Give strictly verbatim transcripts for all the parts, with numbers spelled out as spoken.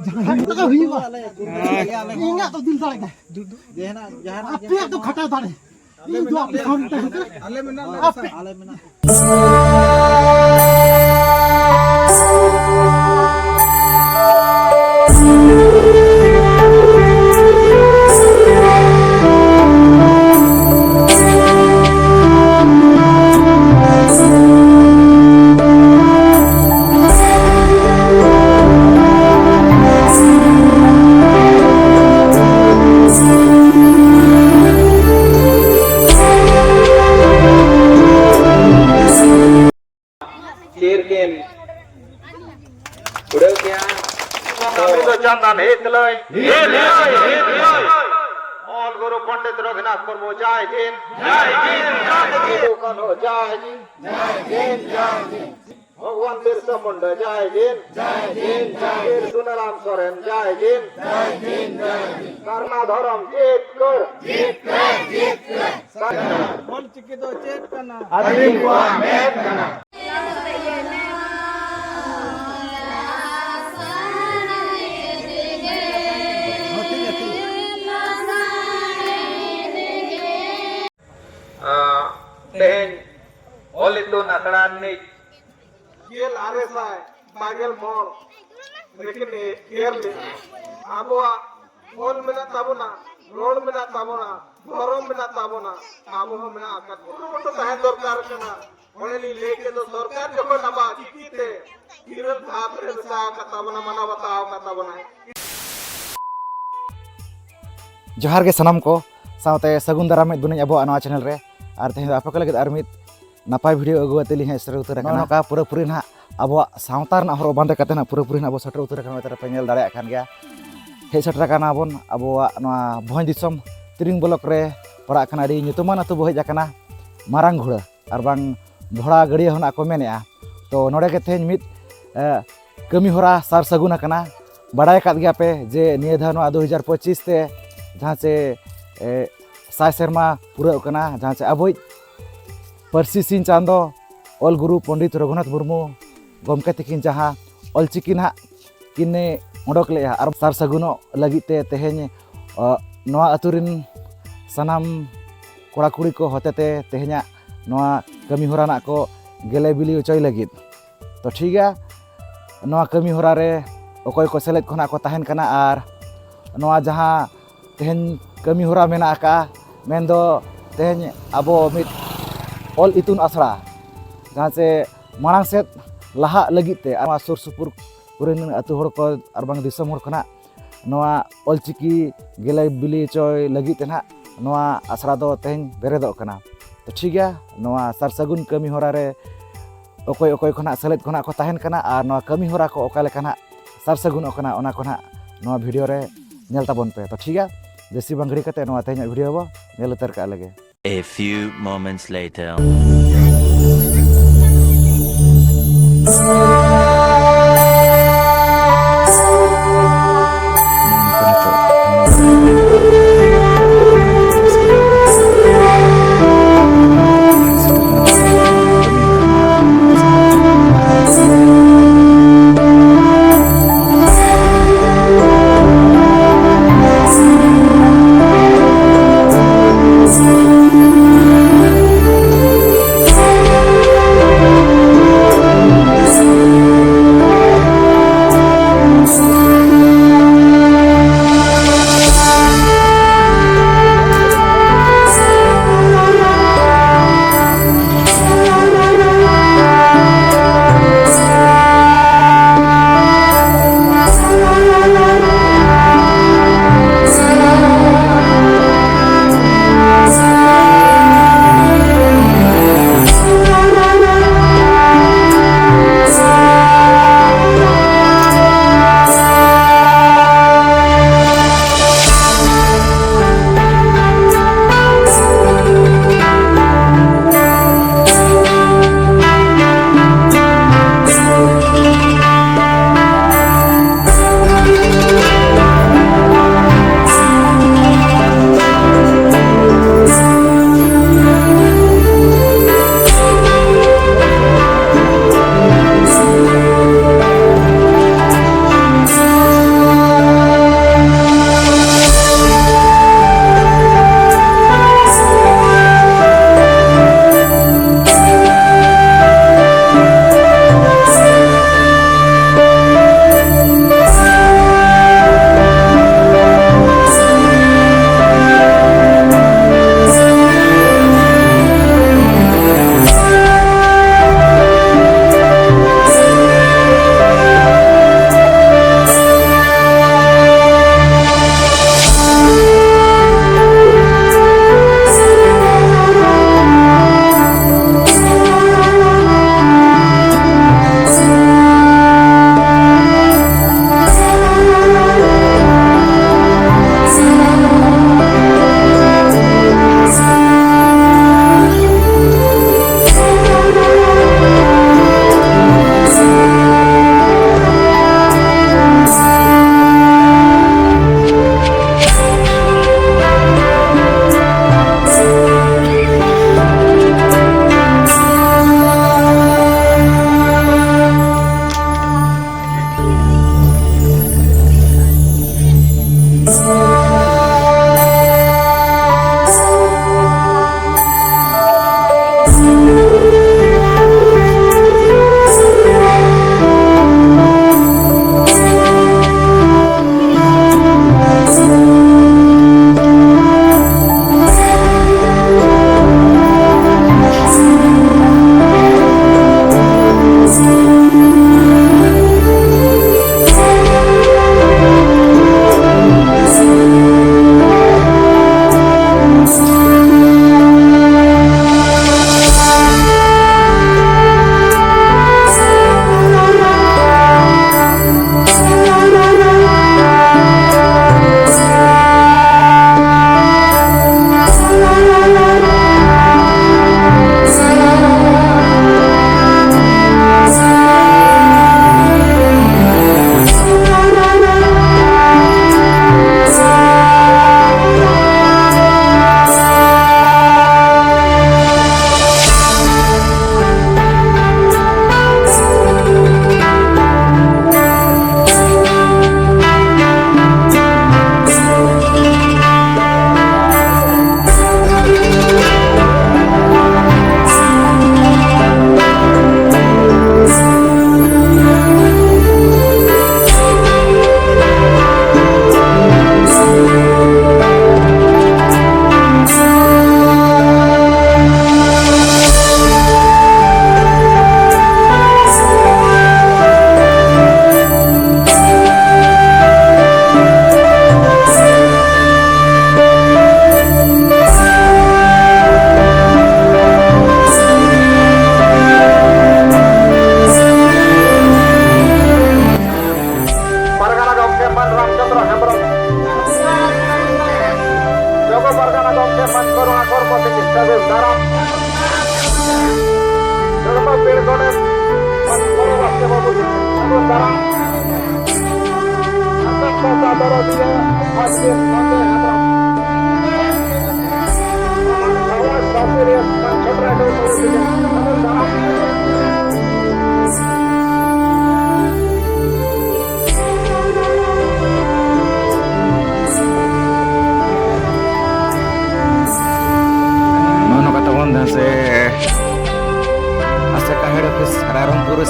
ᱡᱟᱦᱟᱸ ᱞᱮᱠᱟ ᱦᱩᱭᱩᱜᱼᱟ, ᱤᱧᱟᱹᱜ ᱫᱚ ᱫᱤᱞ ᱫᱟᱲᱮ ᱜᱮ᱾ ᱟᱯᱮᱭᱟᱜ ᱫᱚ ᱠᱷᱟᱴᱟᱣ ᱫᱟᱲᱮ᱾ ᱤᱧ ᱫᱚ ᱟᱯᱮ ᱥᱟᱶ ᱛᱟᱦᱮᱸ ᱠᱟᱱᱟ᱾ ᱟᱯᱮ ᱛᱤᱨ ᱠᱤᱱ ᱩᱰᱟᱹᱣ ᱠᱮᱜᱼᱟ᱾ ᱠᱟᱹᱢᱤ ᱫᱚ ᱪᱟᱸᱫᱟᱱ ᱦᱤᱛ ᱞᱟᱹᱭ᱾ ᱦᱤᱛ ᱞᱟᱹᱭ, ᱦᱤᱛ ᱞᱟᱹᱭ᱾ ᱚᱞ ᱜᱩᱨᱩ ᱯᱚᱱᱰᱤᱛ ᱨᱚᱜᱷᱩᱱᱟᱛᱷ ᱢᱩᱨᱢᱩ ᱡᱟᱭ ᱦᱤᱱᱫ᱾ ᱡᱟᱭ ᱦᱤᱱᱫ, ᱡᱟᱭ ᱦᱤᱱᱫ᱾ ᱥᱤᱫᱩ ᱠᱟᱹᱱᱦᱩ ᱡᱟᱭ ᱦᱤᱱᱫ᱾ ᱡᱟᱭ ᱦᱤᱱᱫ, ᱡᱟᱭ ᱦᱤᱱᱫ᱾ ᱵᱷᱚᱜᱽᱣᱟᱱ ᱵᱤᱨᱥᱟ ᱢᱩᱱᱰᱟ ᱡᱟᱭ ᱦᱤᱱᱫ᱾ ᱡᱟᱭ ᱦᱤᱱᱫ, ᱡᱟᱭ ᱦᱤᱱᱫ᱾ ᱵᱤᱨ ᱥᱩᱱᱟᱨᱟᱢ ᱥᱚᱨᱮᱱ ᱡᱟᱭ ᱦᱤᱱᱫ᱾ ᱡᱟᱭ ᱦᱤᱱᱫ, ᱡᱟᱭ ᱦᱤᱱᱫ᱾ ᱥᱟᱨᱱᱟ ᱫᱷᱚᱨᱚᱢ ᱡᱤᱛᱠᱟᱹᱨ᱾ ᱡᱤᱛᱠᱟᱹᱨ, ᱡᱤᱛᱠᱟᱹᱨ᱾ ᱚᱞ ᱪᱤᱠᱤ ᱫᱚ ᱪᱮᱫ ᱠᱟᱱᱟ? ᱟᱹᱫᱤᱢ ᱠᱚᱣᱟᱜ ᱢᱮᱫ ᱠᱟᱱᱟ᱾ ᱟᱸ, ᱛᱮᱦᱮᱧ ᱚᱞ ᱤᱛᱩᱱ ᱟᱥᱲᱟ ᱨᱤᱱᱤᱡ ᱜᱮᱞ ᱟᱨᱮ ᱥᱟᱭ ᱵᱟᱨ ᱜᱮᱞ ᱢᱚᱬ ᱨᱮᱠᱤᱱ ᱮᱨ ᱞᱮᱫᱼᱟ᱾ ᱟᱵᱚᱣᱟᱜ ᱚᱞ ᱢᱮᱱᱟᱜ ᱛᱟᱵᱚᱱᱟ, ᱨᱚᱲ ᱢᱮᱱᱟᱜ ᱛᱟᱵᱚᱱᱟ, ᱫᱷᱚᱨᱚᱢ ᱢᱮᱱᱟᱜ ᱛᱟᱵᱚᱱᱟ, ᱟᱵᱚ ᱦᱚᱸ ᱢᱮᱱᱟᱜ ᱟᱠᱟᱫ, ᱠᱩᱨᱩᱢᱩᱴᱩ ᱛᱟᱦᱮᱸ ᱫᱚᱨᱠᱟᱨ ᱠᱟᱱᱟ᱾ ᱚᱱᱮ ᱞᱤᱧ ᱞᱟᱹᱭ ᱠᱮᱫ ᱫᱚ, ᱥᱚᱨᱠᱟᱨ ᱡᱚᱠᱷᱚᱱ ᱟᱵᱚᱣᱟᱜ ᱪᱤᱠᱤᱛᱮ ᱤᱨᱟᱹᱞ ᱫᱷᱟᱯ ᱨᱮ ᱢᱮᱥᱟ ᱟᱠᱟᱫ ᱛᱟᱵᱚᱱᱟ, ᱢᱟᱱᱟᱣ ᱵᱟᱛᱟᱣ ᱟᱠᱟᱫ ᱛᱟᱵᱚᱱᱟᱭ᱾ ᱡᱚᱦᱟᱨ ᱜᱮ ᱥᱟᱱᱟᱢ ᱠᱚ, ᱥᱟᱶᱛᱮ ᱥᱟᱹᱜᱩᱱ ᱫᱟᱨᱟᱢᱮᱫ ᱵᱚᱱᱟᱹᱧ ᱟᱵᱚᱣᱟᱜ ᱱᱚᱣᱟ ᱪᱮᱱᱮᱞ ᱨᱮ᱾ ᱟᱨ ᱛᱮᱦᱮᱧ ᱫᱚ ᱟᱯᱮ ᱠᱚ ᱞᱟᱹᱜᱤᱫ ᱟᱨ ᱢᱤᱫ ᱱᱟᱯᱟᱭ ᱵᱷᱤᱰᱤᱭᱳ ᱟᱹᱜᱩ ᱠᱟᱛᱮ ᱞᱤᱧ ᱦᱮᱡ ᱥᱮᱴᱮᱨ ᱩᱛᱟᱹᱨ ᱟᱠᱟᱱᱟ᱾ ᱱᱚᱜᱼᱚ ᱱᱚᱝᱠᱟ ᱯᱩᱨᱟᱹᱯᱩᱨᱤ ᱱᱟᱦᱟᱜ ᱟᱵᱚᱣᱟᱜ ᱥᱟᱶᱛᱟ ᱨᱮᱱᱟᱜ ᱦᱚᱨᱚᱜ ᱵᱟᱸᱫᱮ ᱠᱟᱛᱮ ᱱᱟᱦᱟᱜ ᱯᱩᱨᱟᱹᱯᱩᱨᱤ ᱱᱟᱦᱟᱜ ᱵᱚᱱ ᱥᱮᱴᱮᱨ ᱩᱛᱟᱹᱨ ᱟᱠᱟᱱᱟ᱾ ᱱᱚᱜᱼᱚᱭ ᱛᱟᱦᱞᱮ ᱯᱮ ᱧᱮᱞ ᱫᱟᱲᱮᱭᱟᱜ ᱠᱟᱱ ᱜᱮᱭᱟ, ᱦᱮᱡ ᱥᱮᱴᱮᱨ ᱟᱠᱟᱱᱟ ᱵᱚᱱ ᱟᱵᱚᱣᱟᱜ ᱱᱚᱣᱟ ᱵᱷᱚᱸᱡᱽ ᱫᱤᱥᱚᱢ ᱛᱤᱨᱤᱝ ᱵᱞᱚᱠ ᱨᱮ ᱯᱟᱲᱟᱜ ᱠᱟᱱᱟ, ᱟᱹᱰᱤ ᱧᱩᱛᱩᱢᱟᱱ ᱟᱹᱛᱩ ᱵᱚ ᱦᱮᱡ ᱟᱠᱟᱱᱟ, ᱢᱟᱨᱟᱝ ᱜᱷᱳᱲᱟ ᱟᱨ ᱵᱟᱝ ᱵᱷᱚᱲᱟ ᱜᱟᱹᱲᱭᱟᱹ ᱦᱚᱸ ᱱᱟᱜ ᱠᱚ ᱢᱮᱱᱮᱜᱼᱟ᱾ ᱛᱚ ᱱᱚᱰᱮ ᱜᱮ ᱛᱮᱦᱮᱧ ᱢᱤᱫ, ᱮ, ᱠᱟᱹᱢᱤ ᱦᱚᱨᱟ ᱥᱟᱨ ᱥᱟᱹᱜᱩᱱ ᱟᱠᱟᱱᱟ᱾ ᱵᱟᱲᱟᱭ ᱟᱠᱟᱫ ᱜᱮᱭᱟ ᱯᱮ ᱡᱮ ᱱᱤᱭᱟᱹ ᱫᱷᱟᱣ ᱱᱚᱣᱟ ᱫᱩ ᱦᱟᱡᱟᱨ ᱯᱚᱸᱪᱤᱥ ᱛᱮ ᱡᱟᱦᱟᱸ ᱪᱮ, ᱮ, ᱥᱟᱭ ᱥᱮᱨᱢᱟ ᱯᱩᱨᱟᱹᱜ ᱠᱟᱱᱟ, ᱡᱟᱦᱟᱸ ᱪᱮ ᱟᱵᱚᱭᱤᱡ ᱯᱟᱹᱨᱥᱤ ᱥᱤᱧ ᱪᱟᱸᱫᱚ ᱚᱞ ᱜᱩᱨᱩ ᱯᱚᱱᱰᱤᱛ ᱨᱚᱜᱷᱩᱱᱟᱛᱷ ᱢᱩᱨᱢᱩ ᱜᱚᱢᱠᱮ ᱛᱤᱠᱤᱱ ᱡᱟᱦᱟᱸ ᱚᱞᱪᱤᱠᱤ ᱱᱟᱦᱟᱜ ᱠᱤᱱ ᱚᱰᱚᱠ ᱞᱮᱫᱼᱟ ᱟᱨ ᱥᱟᱨ ᱥᱟᱹᱜᱩᱱᱚᱜ ᱞᱟᱹᱜᱤᱫ ᱛᱮ ᱛᱮᱦᱮᱧ, ᱚ, ᱱᱚᱣᱟ ᱟᱹᱛᱩ ᱨᱮᱱ ᱥᱟᱱᱟᱢ ᱠᱚᱲᱟ ᱠᱩᱲᱤ ᱠᱚ ᱦᱚᱛᱮᱛᱮ ᱛᱮᱦᱮᱧᱟᱜ ᱱᱚᱣᱟ ᱠᱟᱹᱢᱤ ᱦᱚᱨᱟ ᱱᱟᱜ ᱠᱚ ᱜᱮᱞᱮ ᱵᱤᱞᱤ ᱦᱚᱪᱚᱭ ᱞᱟᱹᱜᱤᱫ᱾ ᱛᱚ ᱴᱷᱤᱠ ᱜᱮᱭᱟ, ᱱᱚᱣᱟ ᱠᱟᱹᱢᱤ ᱦᱚᱨᱟ ᱨᱮ ᱚᱠᱚᱭ ᱠᱚ ᱥᱮᱞᱮᱫ ᱠᱷᱚᱱᱟᱜ ᱠᱚ ᱛᱟᱦᱮᱱ ᱠᱟᱱᱟ ᱟᱨ ᱱᱚᱣᱟ ᱡᱟᱦᱟᱸ ᱛᱮᱦᱮᱧ ᱠᱟᱹᱢᱤ ᱦᱚᱨᱟ ᱢᱮᱱᱟᱜ ᱟᱠᱟᱫᱼᱟ, ᱢᱮᱱᱫᱚ ᱛᱮᱦᱮᱧ ᱟᱵᱚ ᱢᱤᱫ ᱚᱞ ᱤᱛᱩᱱ ᱟᱥᱲᱟ, ᱡᱟᱦᱟᱸ ᱪᱮ ᱢᱟᱲᱟᱝ ᱥᱮᱫ ᱞᱟᱦᱟᱜ ᱞᱟᱹᱜᱤᱫ ᱛᱮ ᱟᱨ ᱱᱚᱣᱟ ᱥᱩᱨ ᱥᱩᱯᱩᱨ ᱠᱚᱨᱮᱱ ᱟᱹᱛᱩ ᱦᱚᱲ ᱠᱚ ᱟᱨ ᱵᱟᱝ ᱫᱤᱥᱚᱢ ᱦᱚᱲ ᱠᱷᱚᱱᱟᱜ ᱱᱚᱣᱟ ᱚᱞᱪᱤᱠᱤ ᱜᱮᱞᱮ ᱵᱤᱞᱤ ᱦᱚᱪᱚᱭ ᱞᱟᱹᱜᱤᱫ ᱛᱮ ᱱᱟᱦᱟᱜ ᱱᱚᱣᱟ ᱟᱥᱲᱟ ᱫᱚ ᱛᱮᱦᱮᱧ ᱵᱮᱨᱮᱫᱚᱜ ᱠᱟᱱᱟ᱾ ᱛᱚ ᱴᱷᱤᱠ ᱜᱮᱭᱟ, ᱱᱚᱣᱟ ᱥᱟᱨ ᱥᱟᱹᱜᱩᱱ ᱠᱟᱹᱢᱤ ᱦᱚᱨᱟ ᱨᱮ ᱚᱠᱚᱭ ᱚᱠᱚᱭ ᱠᱷᱚᱱᱟᱜ ᱥᱮᱞᱮᱫ ᱠᱷᱚᱱᱟᱜ ᱠᱚ ᱛᱟᱦᱮᱱ ᱠᱟᱱᱟ ᱟᱨ ᱱᱚᱣᱟ ᱠᱟᱹᱢᱤ ᱦᱚᱨᱟ ᱠᱚ ᱚᱠᱟ ᱞᱮᱠᱟ ᱱᱟᱜ ᱥᱟᱨ ᱥᱟᱹᱜᱩᱱᱚᱜ ᱠᱟᱱᱟ, ᱚᱱᱟ ᱠᱚ ᱱᱟᱜ ᱱᱚᱣᱟ ᱵᱷᱤᱰᱤᱭᱳ ᱨᱮ ᱧᱮᱞ ᱛᱟᱵᱚᱱ ᱯᱮ᱾ ᱛᱚ ᱴᱷᱤᱠ ᱜᱮᱭᱟ, ᱵᱮᱥᱤ ᱵᱟᱝ ᱜᱷᱟᱹᱲᱤ ᱠᱟᱛᱮ ᱱᱚᱣᱟ ᱛᱮᱦᱮᱧᱟᱜ ᱵᱷᱤᱰᱤᱭᱳ ᱵᱚ ᱧᱮᱞ ᱩᱛᱟᱹᱨ ᱠᱟᱜ ᱞᱮᱜᱮ᱾ A few moments later.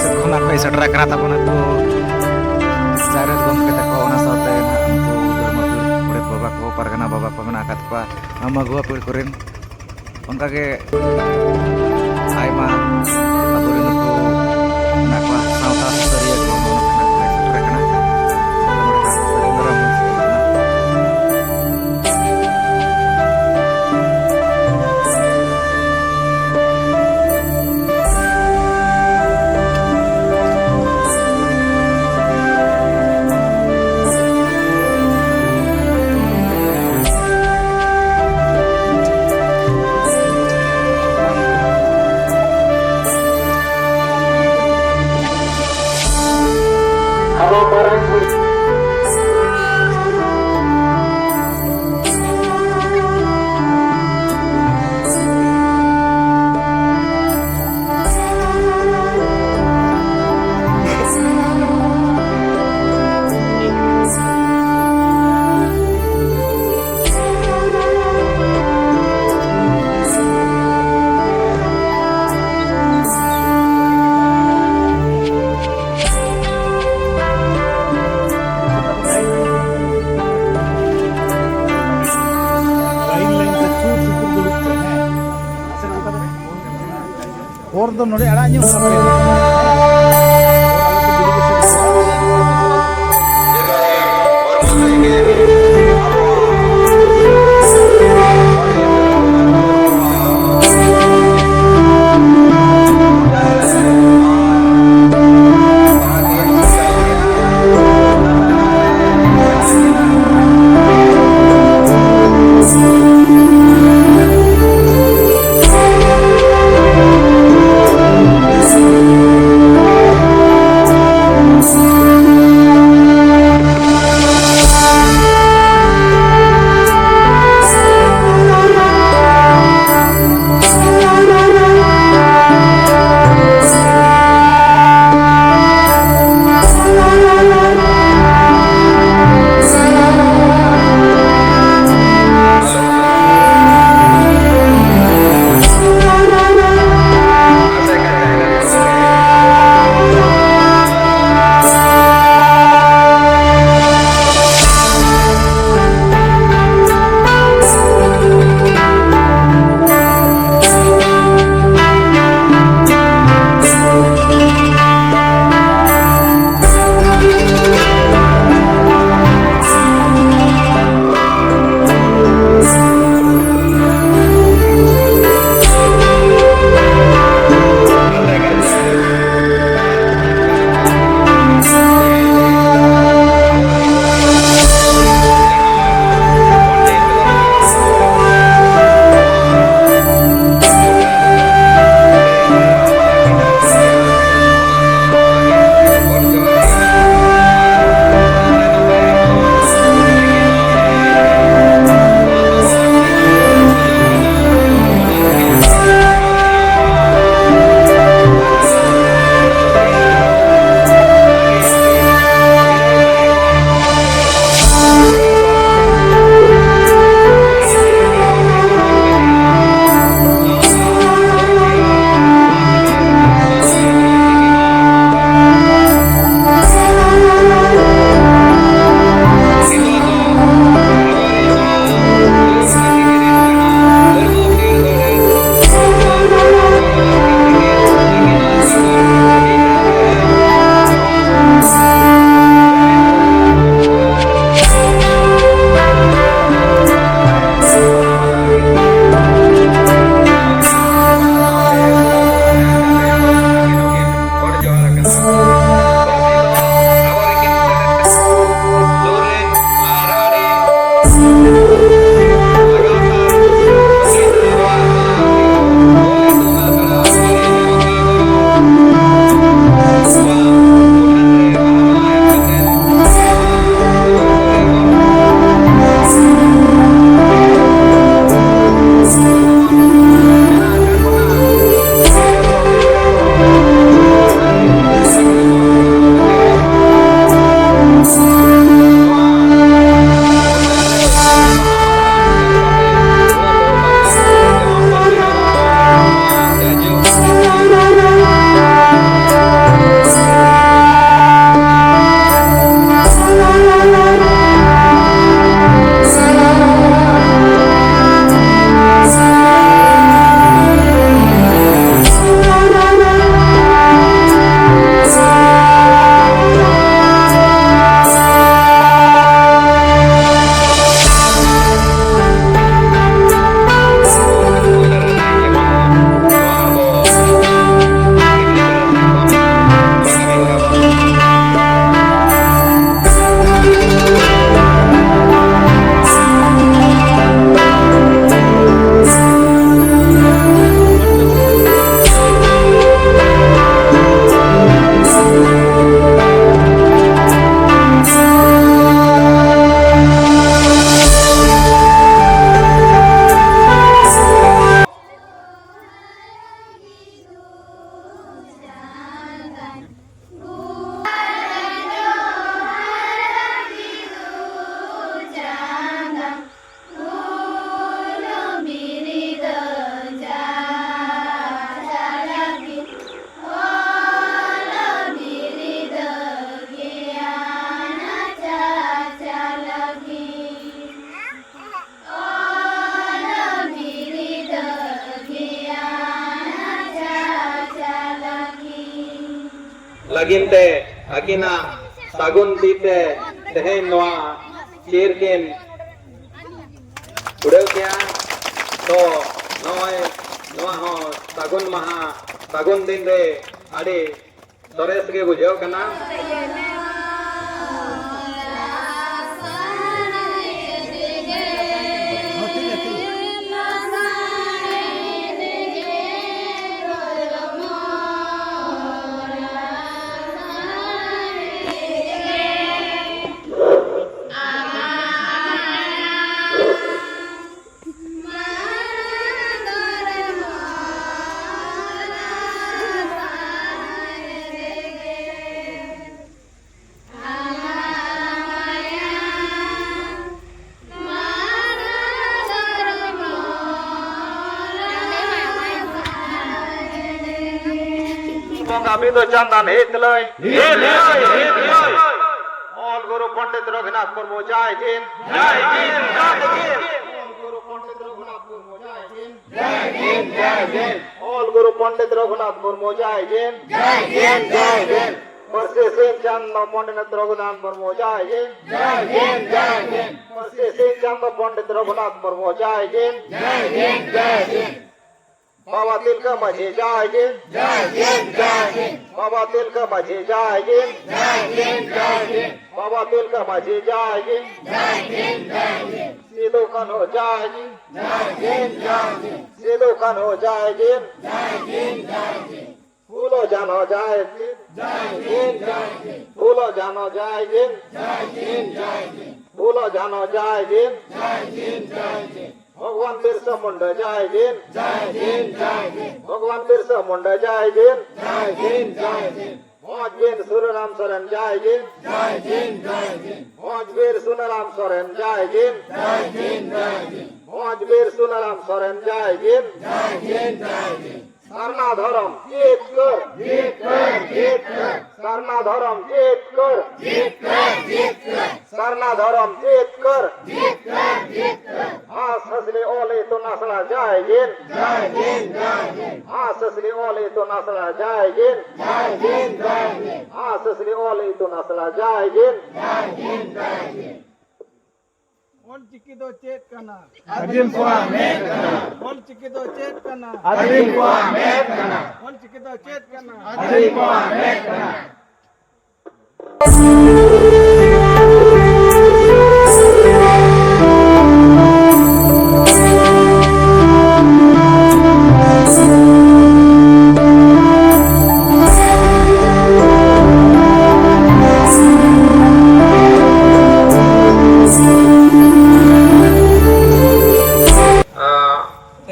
ᱥᱮᱫ ᱠᱷᱚᱱᱟᱜ ᱠᱚ ᱦᱮᱡ ᱥᱮᱴᱮᱨ ᱟᱠᱟᱱᱟ ᱛᱟᱵᱚᱱᱟ ᱠᱚ ᱪᱟᱨᱮᱛ ᱜᱚᱢᱠᱮ ᱛᱟᱠᱚ, ᱚᱱᱟ ᱥᱟᱶᱛᱮ ᱱᱟᱦᱟᱜ ᱩᱱᱠᱩ ᱫᱷᱚᱨᱢᱚ ᱯᱤᱲ ᱜᱚᱰᱮᱛ ᱵᱟᱵᱟ ᱠᱚ, ᱯᱟᱨᱜᱟᱱᱟ ᱵᱟᱵᱟ ᱠᱚ ᱢᱮᱱᱟᱜ ᱟᱠᱟᱫ ᱠᱚᱣᱟ, ᱢᱟᱹᱜᱩᱣᱟᱹ ᱯᱤᱲ ᱠᱚᱨᱮᱱ᱾ ᱚᱱᱠᱟᱜᱮ ᱟᱭᱢᱟ ᱟᱵᱚᱨᱮᱱ ᱱᱩᱠᱩ ᱢᱮᱱᱟᱜ ᱠᱚᱣᱟ, ᱥᱟᱶᱛᱟ ᱥᱩᱥᱟᱹᱨᱤᱭᱟᱹ ᱠᱚ ᱱᱚᱰᱮ ᱠᱷᱚᱱᱟᱜ ᱠᱚ ᱦᱮᱡ ᱥᱮᱴᱮᱨ ᱟᱠᱟᱱᱟ᱾ ᱱᱚᱰᱮ ᱱᱟᱜ ᱥᱟᱹᱜᱩᱱ ᱫᱟᱨᱟᱢ ᱦᱩᱭ ᱥᱮᱴᱮᱨ ᱟᱠᱟᱱᱟ᱾ ᱞᱟᱭᱤᱱ ᱞᱟᱭᱤᱱ ᱛᱮ ᱥᱩᱨ ᱥᱩᱯᱩᱨ ᱫᱩᱲᱩᱵ ᱯᱮ, ᱦᱮᱸ᱾ ᱦᱚᱨ ᱫᱚ ᱱᱚᱰᱮ ᱟᱲᱟᱜ ᱧᱚᱜ ᱠᱟᱱᱟ᱾ ᱞᱟᱹᱜᱤᱫ ᱛᱮ ᱟᱹᱠᱤᱱᱟᱜ ᱥᱟᱹᱜᱩᱱ ᱛᱤ ᱛᱮ ᱛᱮᱦᱮᱧ ᱱᱚᱣᱟ ᱪᱤᱨ ᱠᱤᱱ ᱩᱰᱟᱹᱣ ᱠᱮᱜᱼᱟ᱾ ᱛᱚ ᱱᱚᱜᱼᱚᱭ ᱱᱚᱣᱟ ᱦᱚᱸ ᱥᱟᱹᱜᱩᱱ ᱢᱟᱦᱟ ᱥᱟᱹᱜᱩᱱ ᱫᱤᱱ ᱨᱮ ᱟᱹᱰᱤ ᱥᱚᱨᱮᱥ ᱜᱮ ᱵᱩᱡᱷᱟᱹᱣ ᱠᱟᱱᱟ᱾ ᱵᱚᱸᱜᱟ ᱵᱤᱫᱩ ᱪᱟᱸᱫᱟᱱ ᱦᱤᱛ ᱞᱟᱹᱭ᱾ ᱦᱤᱛ ᱞᱟᱹᱭ, ᱦᱤᱛ ᱞᱟᱹᱭ᱾ ᱚᱞ ᱜᱩᱨᱩ ᱯᱚᱱᱰᱤᱛ ᱨᱚᱜᱷᱩᱱᱟᱛᱷ ᱢᱩᱨᱢᱩ ᱡᱟᱭ ᱦᱤᱱᱫ᱾ ᱡᱟᱭ ᱦᱤᱱᱫ, ᱡᱟᱭ ᱦᱤᱱᱫ᱾ ᱚᱞ ᱜᱩᱨᱩ ᱯᱚᱱᱰᱤᱛ ᱨᱚᱜᱷᱩᱱᱟᱛᱷ ᱢᱩᱨᱢᱩ ᱡᱟᱭ ᱦᱤᱱᱫ᱾ ᱡᱟᱭ ᱦᱤᱱᱫ, ᱡᱟᱭ ᱦᱤᱱᱫ᱾ ᱚᱞ ᱜᱩᱨᱩ ᱯᱚᱱᱰᱤᱛ ᱨᱚᱜᱷᱩᱱᱟᱛᱷ ᱢᱩᱨᱢᱩ ᱡᱟᱭ ᱦᱤᱱᱫ᱾ ᱡᱟᱭ ᱦᱤᱱᱫ, ᱡᱟᱭ ᱦᱤᱱᱫ᱾ ᱯᱟᱹᱨᱥᱤ ᱥᱤᱧ ᱪᱟᱸᱫᱚ ᱯᱚᱱᱰᱤᱛ ᱨᱚᱜᱷᱩᱱᱟᱛᱷ ᱢᱩᱨᱢᱩ ᱡᱟᱭ ᱦᱤᱱᱫ᱾ ᱡᱟᱭ ᱦᱤᱱᱫ, ᱡᱟᱭ ᱦᱤᱱᱫ᱾ ᱯᱟᱹᱨᱥᱤ ᱥᱤᱧ ᱪᱟᱸᱫᱚ ᱯᱚᱱᱰᱤᱛ ᱨᱚᱜᱷᱩᱱᱟᱛᱷ ᱢᱩᱨᱢᱩ ᱡᱟᱭ ᱦᱤᱱᱫ᱾ ᱡᱟᱭ ᱦᱤᱱᱫ, ᱡᱟᱭ ᱦᱤᱱᱫ᱾ ᱵᱟᱵᱟ ᱛᱤᱞᱠᱟᱹ ᱢᱟᱹᱡᱷᱤ ᱡᱟᱭ ᱦᱤᱱᱫ᱾ ᱡᱟᱭ ᱦᱤᱱᱫ, ᱡᱟᱭ ᱦᱤᱱᱫ᱾ ᱵᱟᱵᱟ ᱛᱤᱞᱠᱟᱹ ᱢᱟᱹᱡᱷᱤ ᱡᱟᱭ ᱦᱤᱱᱫ᱾ ᱡᱟᱭ ᱦᱤᱱᱫ, ᱡᱟᱭ ᱦᱤᱱᱫ᱾ ᱵᱟᱵᱟ ᱛᱤᱞᱠᱟᱹ ᱢᱟᱹᱡᱷᱤ ᱡᱟᱭ ᱦᱤᱱᱫ᱾ ᱡᱟᱭ ᱦᱤᱱᱫ, ᱡᱟᱭ ᱦᱤᱱᱫ᱾ ᱥᱤᱫᱩ ᱠᱟᱹᱱᱦᱩ ᱡᱟᱭ ᱦᱤᱱᱫ᱾ ᱡᱟᱭ ᱦᱤᱱᱫ, ᱡᱟᱭ ᱦᱤᱱᱫ᱾ ᱥᱤᱫᱩ ᱠᱟᱹᱱᱦᱩ ᱡᱟᱭ ᱦᱤᱱᱫ᱾ ᱡᱟᱭ ᱦᱤᱱᱫ, ᱡᱟᱭ ᱦᱤᱱᱫ᱾ ᱯᱷᱩᱞᱳ ᱡᱷᱟᱱᱳ ᱡᱟᱭ ᱦᱤᱱᱫ᱾ ᱡᱟᱭ ᱦᱤᱱᱫ, ᱡᱟᱭ ᱦᱤᱱᱫ᱾ ᱯᱷᱩᱞᱳ ᱡᱷᱟᱱᱳ ᱡᱟᱭ ᱦᱤᱱᱫ᱾ ᱡᱟᱭ ᱦᱤᱱᱫ, ᱡᱟᱭ ᱦᱤᱱᱫ᱾ ᱯᱷᱩᱞᱳ ᱡᱷᱟᱱᱳ ᱡᱟᱭ ᱦᱤᱱᱫ᱾ ᱡᱟᱭ ᱦᱤᱱᱫ, ᱡᱟᱭ ᱦᱤᱱᱫ᱾ ᱵᱷᱚᱜᱽᱣᱟᱱ ᱵᱤᱨᱥᱟ ᱢᱩᱱᱰᱟ ᱡᱟᱭ ᱦᱤᱱᱫ᱾ ᱡᱟᱭ ᱦᱤᱱᱫ, ᱡᱟᱭ ᱦᱤᱱᱫ᱾ ᱵᱷᱚᱜᱽᱣᱟᱱ ᱵᱤᱨᱥᱟ ᱢᱩᱱᱰᱟ ᱡᱟᱭ ᱦᱤᱱᱫ᱾ ᱡᱟᱭ ᱦᱤᱱᱫ, ᱡᱟᱭ ᱦᱤᱱᱫ᱾ ᱵᱷᱚᱸᱡᱽ ᱵᱤᱨ ᱥᱩᱱᱟᱨᱟᱢ ᱥᱚᱨᱮᱱ ᱡᱟᱭ ᱦᱤᱱᱫ᱾ ᱡᱟᱭ ᱦᱤᱱᱫ, ᱡᱟᱭ ᱦᱤᱱᱫ᱾ ᱵᱷᱚᱸᱡᱽ ᱵᱤᱨ ᱥᱩᱱᱟᱨᱟᱢ ᱥᱚᱨᱮᱱ ᱡᱟᱭ ᱦᱤᱱᱫ᱾ ᱡᱟᱭ ᱦᱤᱱᱫ, ᱡᱟᱭ ᱦᱤᱱᱫ᱾ ᱵᱷᱚᱸᱡᱽ ᱵᱤᱨ ᱥᱩᱱᱟᱨᱟᱢ ᱥᱚᱨᱮᱱ ᱡᱟᱭ ᱦᱤᱱᱫ᱾ ᱡᱟᱭ ᱦᱤᱱᱫ, ᱡᱟᱭ ᱦᱤᱱᱫ᱾ ᱥᱟᱨᱱᱟ ᱫᱷᱚᱨᱚᱢ ᱡᱤᱛᱠᱟᱹᱨ᱾ ᱡᱤᱛᱠᱟᱹᱨ, ᱡᱤᱛᱠᱟᱹᱨ᱾ ᱥᱟᱨᱱᱟ ᱫᱷᱚᱨᱚᱢ ᱡᱤᱛᱠᱟᱹᱨ᱾ ᱡᱤᱛᱠᱟᱹᱨ, ᱡᱤᱛᱠᱟᱹᱨ᱾ ᱥᱟᱨᱱᱟ ᱫᱷᱚᱨᱚᱢ ᱡᱤᱛᱠᱟᱹᱨ᱾ ᱡᱤᱛᱠᱟᱹᱨ, ᱡᱤᱛᱠᱟᱹᱨ᱾ ᱦᱟᱸᱥ ᱦᱟᱸᱥᱞᱤ ᱚᱞ ᱤᱛᱩᱱ ᱟᱥᱲᱟ ᱡᱟᱭ ᱦᱤᱱᱫ᱾ ᱡᱟᱭ ᱦᱤᱱᱫ, ᱡᱟᱭ ᱦᱤᱱᱫ᱾ ᱦᱟᱸᱥ ᱦᱟᱸᱥᱞᱤ ᱚᱞ ᱤᱛᱩᱱ ᱟᱥᱲᱟ ᱡᱟᱭ ᱦᱤᱱᱫ᱾ ᱡᱟᱭ ᱦᱤᱱᱫ, ᱡᱟᱭ ᱦᱤᱱᱫ᱾ ᱥᱩᱥᱱᱤ ᱚᱞ ᱤᱛᱩᱱ ᱟᱥᱲᱟ ᱡᱟᱭ ᱫᱤᱱ᱾ ᱚᱞ ᱪᱤᱠᱤ ᱫᱚ ᱪᱮᱫ ᱠᱟᱱᱟ? ᱟᱹᱫᱤᱢ ᱠᱚᱣᱟᱜ ᱢᱮᱫ ᱠᱟᱱᱟ᱾ ᱚᱞ ᱪᱤᱠᱤ ᱫᱚ ᱪᱮᱫ ᱠᱟᱱᱟ? ᱟᱹᱫᱤᱢ ᱠᱚᱣᱟᱜ ᱢᱮᱫ ᱠᱟᱱᱟ᱾ ᱚᱞ ᱪᱤᱠᱤ ᱫᱚ ᱪᱮᱫ ᱠᱟᱱᱟ? ᱟᱹᱫᱤᱢ ᱠᱚᱣᱟᱜ ᱢᱮᱫ ᱠᱟᱱᱟ᱾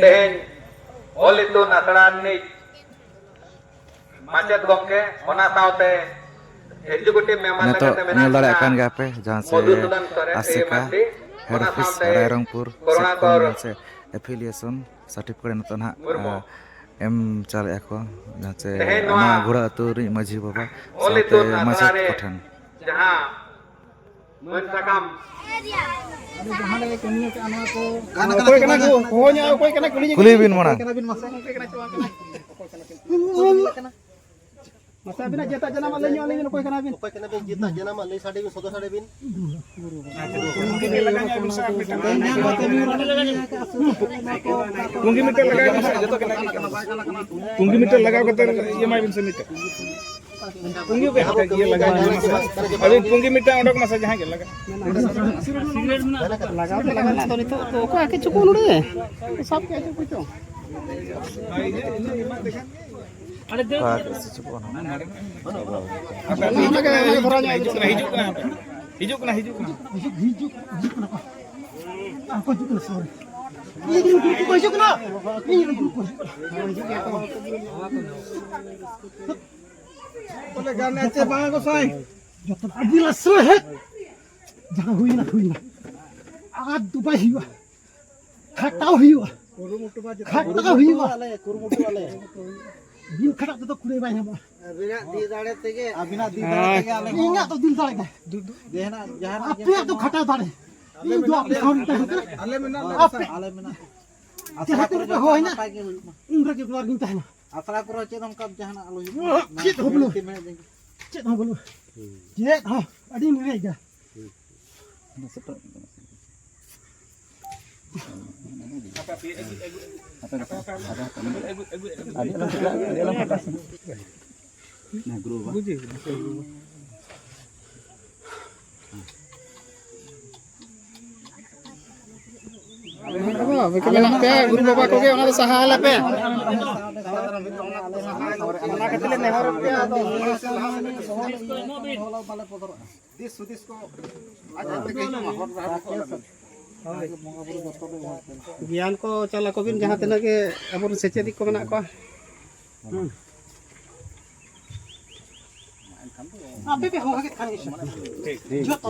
ᱛᱮᱦᱮᱧ ᱚᱞ ᱤᱛᱩᱱ ᱟᱥᱲᱟ ᱨᱤᱱᱤᱡ ᱢᱟᱪᱮᱫ ᱜᱚᱢᱠᱮ, ᱚᱱᱟ ᱥᱟᱶᱛᱮ executive member ᱱᱤᱛᱚᱜ ᱞᱮᱠᱟᱛᱮ ᱢᱮᱱᱟᱜ ᱧᱮᱞ ᱫᱟᱲᱮᱭᱟᱜ ᱵᱚᱱᱟ ᱠᱟᱱ ᱜᱮᱭᱟ ᱯᱮ, ᱡᱟᱦᱟᱸ ᱪᱮ ᱢᱚᱫᱷᱩᱥᱩᱫᱚᱱ ᱥᱚᱨᱮᱱ ᱮ ᱮᱢ ᱟᱥᱮᱠᱟ ᱟᱨ ᱰᱤ, head ᱚᱱᱟ office ᱥᱟᱶᱛᱮ ᱨᱟᱭᱨᱚᱝᱯᱩᱨ ᱥᱮᱫ ᱠᱷᱚᱱ ᱠᱚᱨᱚᱱᱟᱠᱚᱨ ᱡᱟᱦᱟᱸ ᱪᱮ affiliation certificate ᱱᱤᱛᱚᱜ ᱱᱟᱦᱟᱜ, ᱢᱩᱨᱢᱩ᱾ ᱟ, ᱮᱢ ᱪᱟᱞᱮᱫᱼᱟ ᱠᱚ, ᱡᱟᱦᱟᱸ ᱪᱮ ᱛᱮᱦᱮᱧ ᱱᱚᱣᱟ ᱱᱚᱣᱟ ᱜᱷᱳᱲᱟ ᱟᱹᱛᱩ ᱨᱤᱱᱤᱡ ᱢᱟᱹᱡᱷᱤ ᱵᱟᱵᱟ ᱚᱞ ᱥᱟᱶᱛᱮ ᱤᱛᱩᱱ ᱟᱥᱲᱟ ᱢᱟᱪᱮᱫ ᱨᱮ ᱠᱚᱴᱷᱮᱱ᱾ ᱡᱟᱦᱟᱸ ᱢᱟᱹᱱ ᱥᱟᱠᱟᱢ ᱚᱠᱚᱭ ᱠᱟᱱᱟ ᱠᱚ? ᱦᱚᱦᱚ ᱧᱚᱜ ᱚᱠᱚᱭ ᱠᱟᱱᱟ? ᱠᱩᱞᱤ ᱧᱚᱜ ᱠᱩᱞᱤ ᱵᱤᱱ ᱢᱟᱲᱟᱝ᱾ ᱚᱠᱚᱭ ᱠᱟᱱᱟ ᱵᱤᱱ ᱢᱟᱥᱮ? ᱚᱠᱚᱭ ᱠᱟᱱᱟ ᱵᱤᱱ? ᱢᱟᱥᱮ ᱟᱹᱵᱤᱱᱟᱜ ᱡᱮᱛᱟᱜ ᱡᱟᱱᱟᱢ ᱢᱟ ᱞᱟᱹᱭ ᱧᱚᱜ ᱟᱹᱞᱤᱧ ᱵᱤᱱ, ᱚᱠᱚᱭ ᱠᱟᱱᱟ ᱵᱤᱱ? ᱚᱠᱚᱭ ᱠᱟᱱᱟ ᱵᱤᱱ? ᱡᱮᱛᱟᱜ ᱡᱟᱱᱟᱢ ᱢᱟ ᱞᱟᱹᱭ ᱥᱟᱰᱮ ᱵᱤᱱ, ᱥᱚᱫᱚᱨ ᱥᱟᱰᱮ ᱵᱤᱱ᱾ ᱯᱩᱸᱜᱤ ᱢᱤᱫᱴᱮᱱ ᱞᱟᱜᱟᱣ ᱵᱤᱱ ᱥᱮ, ᱡᱚᱛᱚ ᱜᱮ ᱞᱟᱜᱟᱣ ᱠᱟᱱᱟ᱾ ᱯᱩᱸᱜᱤ ᱢᱤᱫᱴᱮᱱ ᱞᱟᱜᱟᱣ ᱠᱟᱛᱮ ᱤᱭᱟᱹ ᱮᱢᱟᱭ ᱵᱤᱱ ᱥᱮ ᱢᱤᱫᱴᱮᱱ᱾ ᱯᱩᱸᱜᱤ ᱯᱮ ᱦᱟᱛᱟᱣ ᱤᱭᱟᱹ ᱞᱟᱜᱟᱣ ᱵᱤᱱ ᱢᱟᱥᱮ᱾ ᱟᱹᱵᱤᱱ ᱯᱩᱸᱜᱤ ᱢᱤᱫᱴᱟᱝ ᱚᱰᱚᱠ ᱢᱟᱥᱮ, ᱡᱟᱦᱟᱸ ᱜᱮ ᱞᱟᱜᱟᱣ᱾ ᱞᱟᱜᱟᱣ ᱫᱚ ᱞᱟᱜᱟᱣ ᱢᱮᱱᱟᱜ, ᱟᱫᱚ ᱱᱤᱛᱚᱜ ᱫᱚ ᱚᱠᱚᱭ ᱟᱹᱠᱤᱨ ᱪᱚ ᱠᱚ ᱱᱚᱰᱮ? ᱥᱟᱵ ᱠᱮᱜᱼᱟ ᱪᱚ ᱚᱠᱚᱭ ᱪᱚ᱾ ᱟᱨ ᱥᱤᱪᱩ ᱠᱚ ᱚᱱᱟ᱾ ᱦᱤᱡᱩᱜ ᱠᱟᱱᱟ, ᱦᱤᱡᱩᱜ ᱠᱟᱱᱟ, ᱦᱤᱡᱩᱜ ᱠᱟᱱᱟ, ᱦᱤᱡᱩᱜ ᱠᱟᱱᱟ᱾ ᱦᱤᱡᱩᱜ, ᱦᱤᱡᱩᱜ, ᱦᱤᱡᱩᱜ ᱠᱟᱱᱟ ᱠᱚ᱾ ᱟᱨ ᱠᱚ ᱦᱤᱡᱩᱜ ᱠᱟᱱᱟ, ᱥᱚᱨ᱾ ᱤᱧ ᱨᱮᱱ ᱜᱩᱨᱩ ᱠᱚ ᱦᱤᱡᱩᱜ ᱠᱟᱱᱟ᱾ ᱤᱧ ᱨᱮᱱ ᱜᱩᱨᱩ ᱠᱚ ᱦᱤᱡᱩᱜ ᱠᱟᱱᱟ᱾ ᱵᱚᱞᱮ ᱜᱟᱱ ᱪᱮ ᱵᱟᱝ ᱜᱚᱸᱥᱟᱭ? ᱡᱚᱛᱚ ᱟᱹᱰᱤ ᱞᱟᱥᱨᱮ ᱦᱮᱡ᱾ ᱡᱟᱦᱟᱸ ᱦᱩᱭᱱᱟ, ᱦᱩᱭᱱᱟ᱾ ᱟᱨ ᱫᱩᱵᱟᱭ ᱦᱩᱭᱩᱜᱼᱟ᱾ ᱠᱷᱟᱴᱟᱣ ᱦᱩᱭᱩᱜᱼᱟ᱾ ᱠᱷᱟᱴᱟᱣ ᱦᱩᱭᱩᱜᱼᱟ᱾ ᱟᱞᱮ ᱠᱩᱨᱩᱢᱩᱴᱩ ᱟᱞᱮ᱾ ᱵᱤᱱ ᱠᱷᱟᱴᱟᱜ ᱛᱮᱫᱚ ᱠᱩᱲᱟᱹᱭ ᱵᱟᱭ ᱧᱟᱢᱚᱜᱼᱟ᱾ ᱟᱹᱵᱤᱱᱟᱜ ᱫᱤᱞ ᱫᱟᱲᱮ ᱛᱮᱜᱮ᱾ ᱟᱹᱵᱤᱱᱟᱜ ᱫᱤᱞ ᱫᱟᱲᱮ ᱛᱮᱜᱮ ᱟᱞᱮ ᱦᱚᱸ᱾ ᱤᱧᱟᱹᱜ ᱫᱚ ᱫᱤᱞ ᱫᱟᱲᱮ ᱜᱮ᱾ ᱡᱟᱦᱟᱱᱟᱜ, ᱡᱟᱦᱟᱱᱟᱜ ᱟᱯᱮᱭᱟᱜ ᱫᱚ ᱠᱷᱟᱴᱟᱣ ᱫᱟᱲᱮ᱾ ᱤᱧ ᱫᱚ ᱟᱯᱮ ᱥᱟᱶ ᱤᱧ ᱛᱟᱦᱮᱱ ᱠᱟᱱᱟ᱾ ᱟᱞᱮ ᱢᱮᱱᱟᱜ ᱞᱮ ᱟᱯᱮ ᱥᱟᱶ, ᱟᱞᱮ ᱢᱮᱱᱟᱜ᱾ ᱟᱥᱲᱟ ᱡᱟᱦᱟᱸ ᱠᱚᱨᱮ ᱛᱤᱱᱟᱹᱜ ᱯᱮ ᱡᱚᱛᱚ ᱦᱚᱦᱚ ᱤᱧᱟ, ᱱᱟᱯᱟᱭ ᱜᱮ ᱦᱩᱭᱩᱜ ᱢᱟ᱾ ᱩᱱ ᱨᱮᱜᱮ ᱱᱚᱣᱟ ᱨᱮᱜᱤᱧ ᱛᱟᱦᱮᱱᱟ᱾ ᱟᱥᱲᱟ ᱠᱚᱨᱮ ᱪᱮᱫ ᱚᱱᱠᱟ ᱡᱟᱦᱟᱱᱟᱜ ᱟᱞᱚ ᱦᱩᱭᱩᱜ ᱢᱟ᱾ ᱪᱮᱫ ᱦᱚᱸ ᱵᱟᱹᱱᱩᱜᱼᱟ᱾ ᱢᱮᱱᱮᱫ ᱫᱟᱹᱧ᱾ ᱪᱮᱫ ᱦᱚᱸ ᱵᱟᱹᱱᱩᱜᱼᱟ᱾ ᱪᱮᱫ ᱦᱚᱸ ᱟᱹᱰᱤ ᱱᱤᱨᱟᱹᱭ ᱜᱮᱭᱟ᱾ ᱟᱵᱚ ᱠᱚ ᱢᱮᱱᱟᱜ ᱯᱮᱭᱟ, ᱜᱩᱨᱩ ᱵᱟᱵᱟ ᱠᱚᱜᱮ ᱚᱱᱟ ᱫᱚ ᱥᱟᱦᱟ ᱟᱞᱮ ᱯᱮ᱾ ᱚᱱᱟ ᱠᱷᱟᱹᱛᱤᱨ ᱞᱮ ᱱᱮᱦᱚᱨ ᱯᱮᱭᱟ, ᱟᱫᱚ ᱫᱤᱥ ᱦᱩᱫᱤᱥ ᱠᱚ ᱟᱡ ᱟᱡ ᱛᱮᱜᱮ ᱦᱤᱡᱩᱜ ᱢᱟ, ᱦᱚᱨ ᱰᱟᱦᱟᱨ ᱠᱚ ᱟᱞᱚ ᱵᱤᱱ᱾ ᱜᱮᱭᱟᱱ ᱠᱚ ᱪᱟᱞ ᱟᱠᱚ ᱵᱤᱱ, ᱡᱟᱦᱟᱸ ᱛᱤᱱᱟᱹᱜ ᱜᱮ ᱟᱵᱚᱨᱮᱱ ᱥᱮᱪᱮᱫᱤᱡ ᱠᱚ ᱢᱮᱱᱟᱜ ᱠᱚᱣᱟ᱾ ᱟᱯᱮ ᱯᱮ ᱦᱚᱦᱚ ᱠᱮᱫ ᱠᱷᱟᱱ ᱜᱮ ᱥᱮ᱾ ᱡᱚᱛᱚ᱾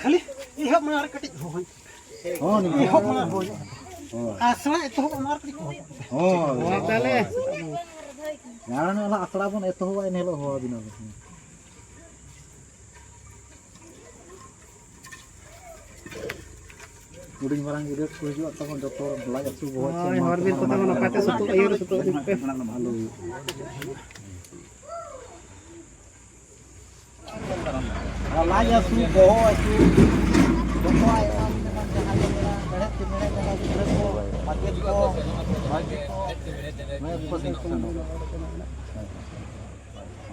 ᱠᱷᱟᱹᱞᱤ ᱮᱦᱚᱵ ᱢᱟᱲᱟᱝ ᱨᱮ ᱠᱟᱹᱴᱤᱡ ᱦᱚᱦᱚ᱾ ᱦᱚᱸ, ᱱᱤᱝᱠᱟᱹ᱾ ᱮᱦᱚᱵ ᱢᱟᱲᱟᱝ ᱦᱚᱦᱚ᱾ ᱦᱚᱸ᱾ ᱟᱥᱲᱟ ᱮᱛᱚᱦᱚᱵ ᱢᱟᱲᱟᱝ ᱨᱮ ᱠᱟᱹᱴᱤᱡ ᱦᱚᱦᱚ᱾ ᱦᱚᱸ᱾ ᱦᱚᱦᱚ ᱛᱟᱦᱞᱮ᱾ ᱡᱟᱦᱟᱸ ᱚᱱᱟ ᱟᱥᱲᱟ ᱵᱚᱱ ᱮᱛᱚᱦᱚᱵᱟ, ᱮᱱ ᱦᱤᱞᱳᱜ ᱦᱚᱦᱚ ᱟᱹᱵᱤᱱᱟᱞᱮ᱾ ᱦᱩᱰᱤᱧ ᱢᱟᱨᱟᱝ ᱜᱤᱫᱽᱨᱟᱹ ᱠᱚ ᱦᱤᱡᱩᱜᱼᱟ, ᱛᱚᱠᱷᱚᱱ ᱡᱚᱛᱚ ᱦᱚᱲ ᱞᱟᱡ ᱦᱟᱹᱥᱩ, ᱵᱚᱦᱚᱜ ᱦᱟᱹᱥᱩ, ᱦᱳᱭ, ᱮᱢᱟᱱ ᱦᱚᱨ ᱵᱤᱨ ᱠᱚᱛᱮ ᱛᱮᱢᱟᱱ ᱦᱚᱸ ᱱᱚᱝᱠᱟ ᱛᱮ ᱥᱩᱛᱩᱜ ᱟᱹᱭᱩᱨ ᱥᱩᱛᱩᱜ ᱟᱹᱭᱩᱨ ᱯᱮ᱾ ᱵᱷᱟᱞᱚ ᱦᱩᱭᱩᱜᱼᱟ᱾ ᱞᱟᱡ ᱦᱟᱹᱥᱩ, ᱵᱚᱦᱚᱜ ᱦᱟᱹᱥᱩ, ᱡᱚᱛᱚᱣᱟᱜ ᱮᱢᱟᱱ ᱛᱮᱢᱟᱱ ᱡᱟᱦᱟᱸ ᱜᱮ ᱢᱮᱱᱟᱜᱼᱟ, ᱢᱮᱲᱦᱮᱫ ᱛᱮ ᱢᱮᱲᱦᱮᱫ ᱡᱟᱸᱜᱟ ᱜᱤᱫᱽᱨᱟᱹ ᱠᱚ, ᱢᱟᱪᱮᱫ ᱠᱚ, ᱢᱟᱹᱡᱷᱤ ᱠᱚ,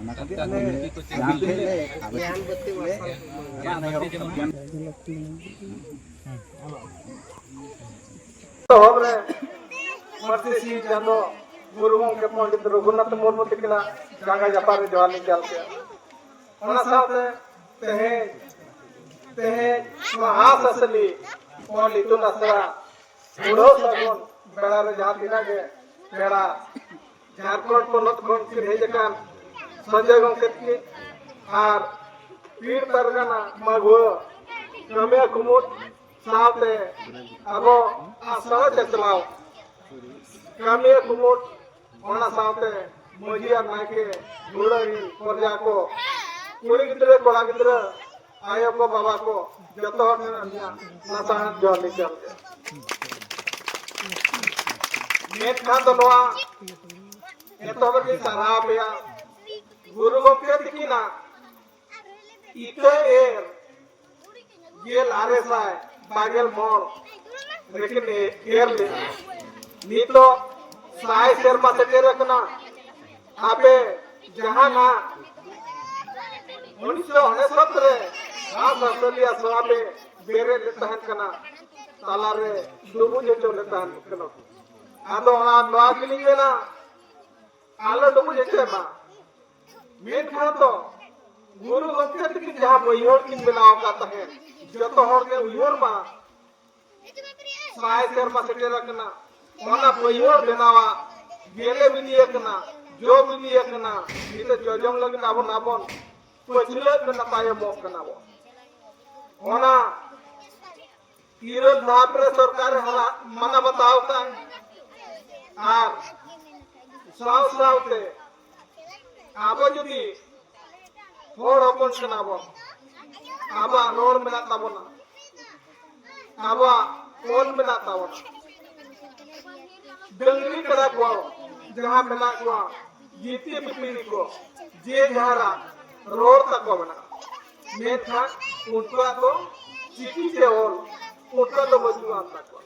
ᱚᱱᱟ ᱠᱷᱟᱹᱛᱤᱨ ᱟᱞᱮ ᱜᱮᱭᱟᱱ ᱵᱟᱹᱛᱤ ᱢᱟᱨᱥᱟᱞ ᱮᱛᱚᱦᱚᱵ ᱨᱮ ᱯᱟᱹᱨᱥᱤ ᱥᱤᱧ ᱪᱟᱸᱫᱚ ᱜᱩᱨᱩ ᱜᱚᱢᱠᱮ ᱯᱚᱱᱰᱤᱛ ᱨᱚᱜᱷᱩᱱᱟᱛᱷ ᱢᱩᱨᱢᱩ ᱛᱟᱹᱠᱤᱱᱟᱜ ᱡᱟᱸᱜᱟ ᱡᱟᱯᱟᱜ ᱨᱮ ᱡᱚᱦᱟᱨ ᱞᱤᱧ ᱪᱟᱞ ᱠᱮᱫᱼᱟ᱾ ᱚᱱᱟ ᱥᱟᱶᱛᱮ ᱛᱮᱦᱮᱧ, ᱛᱮᱦᱮᱧ ᱱᱚᱣᱟ ᱦᱟᱸᱥ ᱦᱟᱸᱥᱞᱤ ᱚᱞ ᱤᱛᱩᱱ ᱟᱥᱲᱟ ᱩᱰᱷᱟᱹᱣ ᱥᱟᱹᱜᱩᱱ ᱵᱮᱲᱟ ᱨᱮ ᱡᱟᱦᱟᱸ ᱛᱤᱱᱟᱹᱜ ᱜᱮ ᱯᱮᱲᱟ ᱡᱷᱟᱲᱠᱷᱚᱸᱰ ᱯᱚᱱᱚᱛ ᱠᱷᱚᱱ ᱠᱤᱱ ᱦᱮᱡ ᱟᱠᱟᱱ ᱥᱚᱧᱡᱚᱭ ᱜᱚᱢᱠᱮ ᱛᱟᱹᱠᱤᱱ ᱟᱨ ᱯᱤᱲ ᱯᱟᱨᱜᱟᱱᱟ ᱢᱟᱹᱜᱷᱩᱣᱟᱹ ᱠᱟᱹᱢᱤᱭᱟᱹ ᱠᱩᱢᱩᱴ ᱥᱟᱶᱛᱮ ᱟᱵᱚ ᱟᱥᱲᱟ ᱪᱟᱪᱞᱟᱣ ᱠᱟᱹᱢᱤᱭᱟᱹ ᱠᱩᱢᱩᱴ, ᱚᱱᱟ ᱥᱟᱶᱛᱮ ᱢᱟᱹᱡᱷᱤ ᱟᱨ ᱱᱟᱭᱠᱮ, ᱜᱩᱲᱟᱹᱨᱤ, ᱯᱨᱚᱡᱟ ᱠᱚ, ᱠᱩᱲᱤ ᱜᱤᱫᱽᱨᱟᱹ, ᱠᱚᱲᱟ ᱜᱤᱫᱽᱨᱟᱹ, ᱟᱭᱳ ᱠᱚ, ᱵᱟᱵᱟ ᱠᱚ, ᱡᱚᱛᱚ ᱦᱚᱲ ᱴᱷᱮᱱ ᱟᱹᱞᱤᱧᱟᱜ ᱞᱟᱥᱟᱲᱦᱮᱫ ᱡᱚᱦᱟᱨ ᱞᱤᱧ ᱪᱟᱞ ᱠᱮᱫᱟ᱾ ᱢᱮᱱᱠᱷᱟᱱ ᱫᱚ ᱱᱚᱣᱟ ᱮᱛᱚᱦᱚᱵ ᱨᱮᱞᱤᱧ ᱥᱟᱨᱦᱟᱣ ᱟᱯᱮᱭᱟ᱾ ᱜᱩᱨᱩ ᱤᱛᱟᱹ ᱮᱨ ᱜᱮᱞ ᱟᱨᱮ ᱥᱟᱭ ᱵᱟᱨᱜᱮᱞ ᱢᱚᱬ ᱨᱮᱠᱤᱱ ᱮᱨ ᱞᱮᱫᱟ᱾ ᱱᱤᱛᱚᱜ ᱥᱟᱭ ᱥᱮᱨᱢᱟ ᱥᱮᱴᱮᱨ ᱟᱠᱟᱱᱟ᱾ ᱟᱯᱮ ᱡᱟᱦᱟᱸ ᱱᱟᱜ ᱩᱱᱤᱥᱥᱚ ᱩᱱᱩᱥᱚᱛ ᱨᱮ ᱦᱟᱸᱥ ᱦᱟᱹᱥᱤᱞᱤᱭᱟᱹ ᱥᱟᱶ ᱯᱮ ᱵᱮᱨᱮᱫ ᱞᱮ ᱛᱟᱦᱮᱱ ᱠᱟᱱᱟ, ᱛᱟᱞᱟᱨᱮ ᱰᱩᱵᱩᱡ ᱦᱚᱪᱚ ᱞᱮ ᱛᱟᱦᱮᱱ ᱠᱟᱱᱟ᱾ ᱟᱫᱚ ᱚᱱᱟ ᱱᱚᱣᱟ ᱜᱮᱞᱤᱧ ᱢᱮᱱᱟ, ᱟᱞᱚ ᱰᱩᱵᱩᱡ ᱦᱚᱪᱚᱭ ᱢᱟ᱾ ᱢᱮᱱᱠᱷᱟᱱ ᱫᱚ ᱜᱩᱨᱩ ᱜᱚᱢᱠᱮ ᱛᱟᱹᱠᱤᱱ ᱡᱟᱦᱟᱸ ᱵᱟᱹᱭᱦᱟᱹᱲ ᱠᱤᱱ ᱵᱮᱱᱟᱣ ᱟᱠᱟᱫ ᱛᱟᱦᱮᱸᱫ, ᱡᱚᱛᱚ ᱦᱚᱲ ᱜᱮ ᱩᱭᱦᱟᱹᱨ ᱢᱟ, ᱥᱟᱭ ᱥᱮᱨᱢᱟ ᱥᱮᱴᱮᱨ ᱟᱠᱟᱱᱟ᱾ ᱚᱱᱟ ᱵᱟᱹᱭᱦᱟᱹᱲ ᱵᱮᱱᱟᱣᱟᱜ ᱜᱮᱞᱮ ᱵᱤᱞᱤ ᱟᱠᱟᱱᱟ, ᱡᱚ ᱵᱤᱞᱤ ᱟᱠᱟᱱᱟ᱾ ᱱᱤᱛᱚᱜ ᱡᱚᱡᱚᱢ ᱞᱟᱹᱜᱤᱫ ᱟᱵᱚ ᱱᱟᱵᱚᱱ ᱯᱟᱹᱪᱷᱞᱟᱹᱜ ᱠᱟᱱᱟ, ᱛᱟᱭᱚᱢᱚᱜ ᱠᱟᱱᱟ ᱵᱚᱱ᱾ ᱚᱱᱟ ᱤᱨᱟᱹᱞ ᱫᱷᱟᱯ ᱨᱮ ᱥᱚᱨᱠᱟᱨ ᱦᱟᱨᱟ ᱢᱟᱱᱟ ᱵᱟᱛᱟᱣ ᱠᱟᱱ, ᱟᱨ ᱥᱟᱶ ᱥᱟᱶᱛᱮ ᱟᱵᱚ ᱡᱩᱫᱤ ᱦᱚᱲ ᱦᱚᱯᱚᱱ ᱠᱟᱱᱟ ᱵᱚᱱ, ᱟᱵᱚᱣᱟᱜ ᱨᱚᱲ ᱢᱮᱱᱟᱜ ᱛᱟᱵᱚᱱᱟ, ᱟᱵᱚᱣᱟᱜ ᱚᱞ ᱢᱮᱱᱟᱜ ᱛᱟᱵᱚᱱᱟ᱾ ᱰᱟᱹᱝᱨᱤ ᱠᱟᱰᱟ ᱠᱚ ᱡᱟᱦᱟᱸ ᱢᱮᱱᱟᱜ ᱠᱚᱣᱟ, ᱡᱤᱛᱤ ᱯᱤᱯᱤᱲᱤ ᱠᱚ, ᱡᱮ ᱡᱟᱦᱟᱨᱟᱜ ᱨᱚᱲ ᱛᱟᱠᱚ ᱢᱮᱱᱟᱜᱼᱟ, ᱢᱮᱱᱠᱷᱟᱱ ᱩᱱᱠᱩᱣᱟᱜ ᱫᱚ ᱪᱤᱠᱤ ᱛᱮ ᱚᱞ ᱩᱱᱠᱩᱣᱟᱜ ᱫᱚ ᱵᱟᱹᱪᱩᱜ ᱟᱱ ᱛᱟᱠᱚᱣᱟ᱾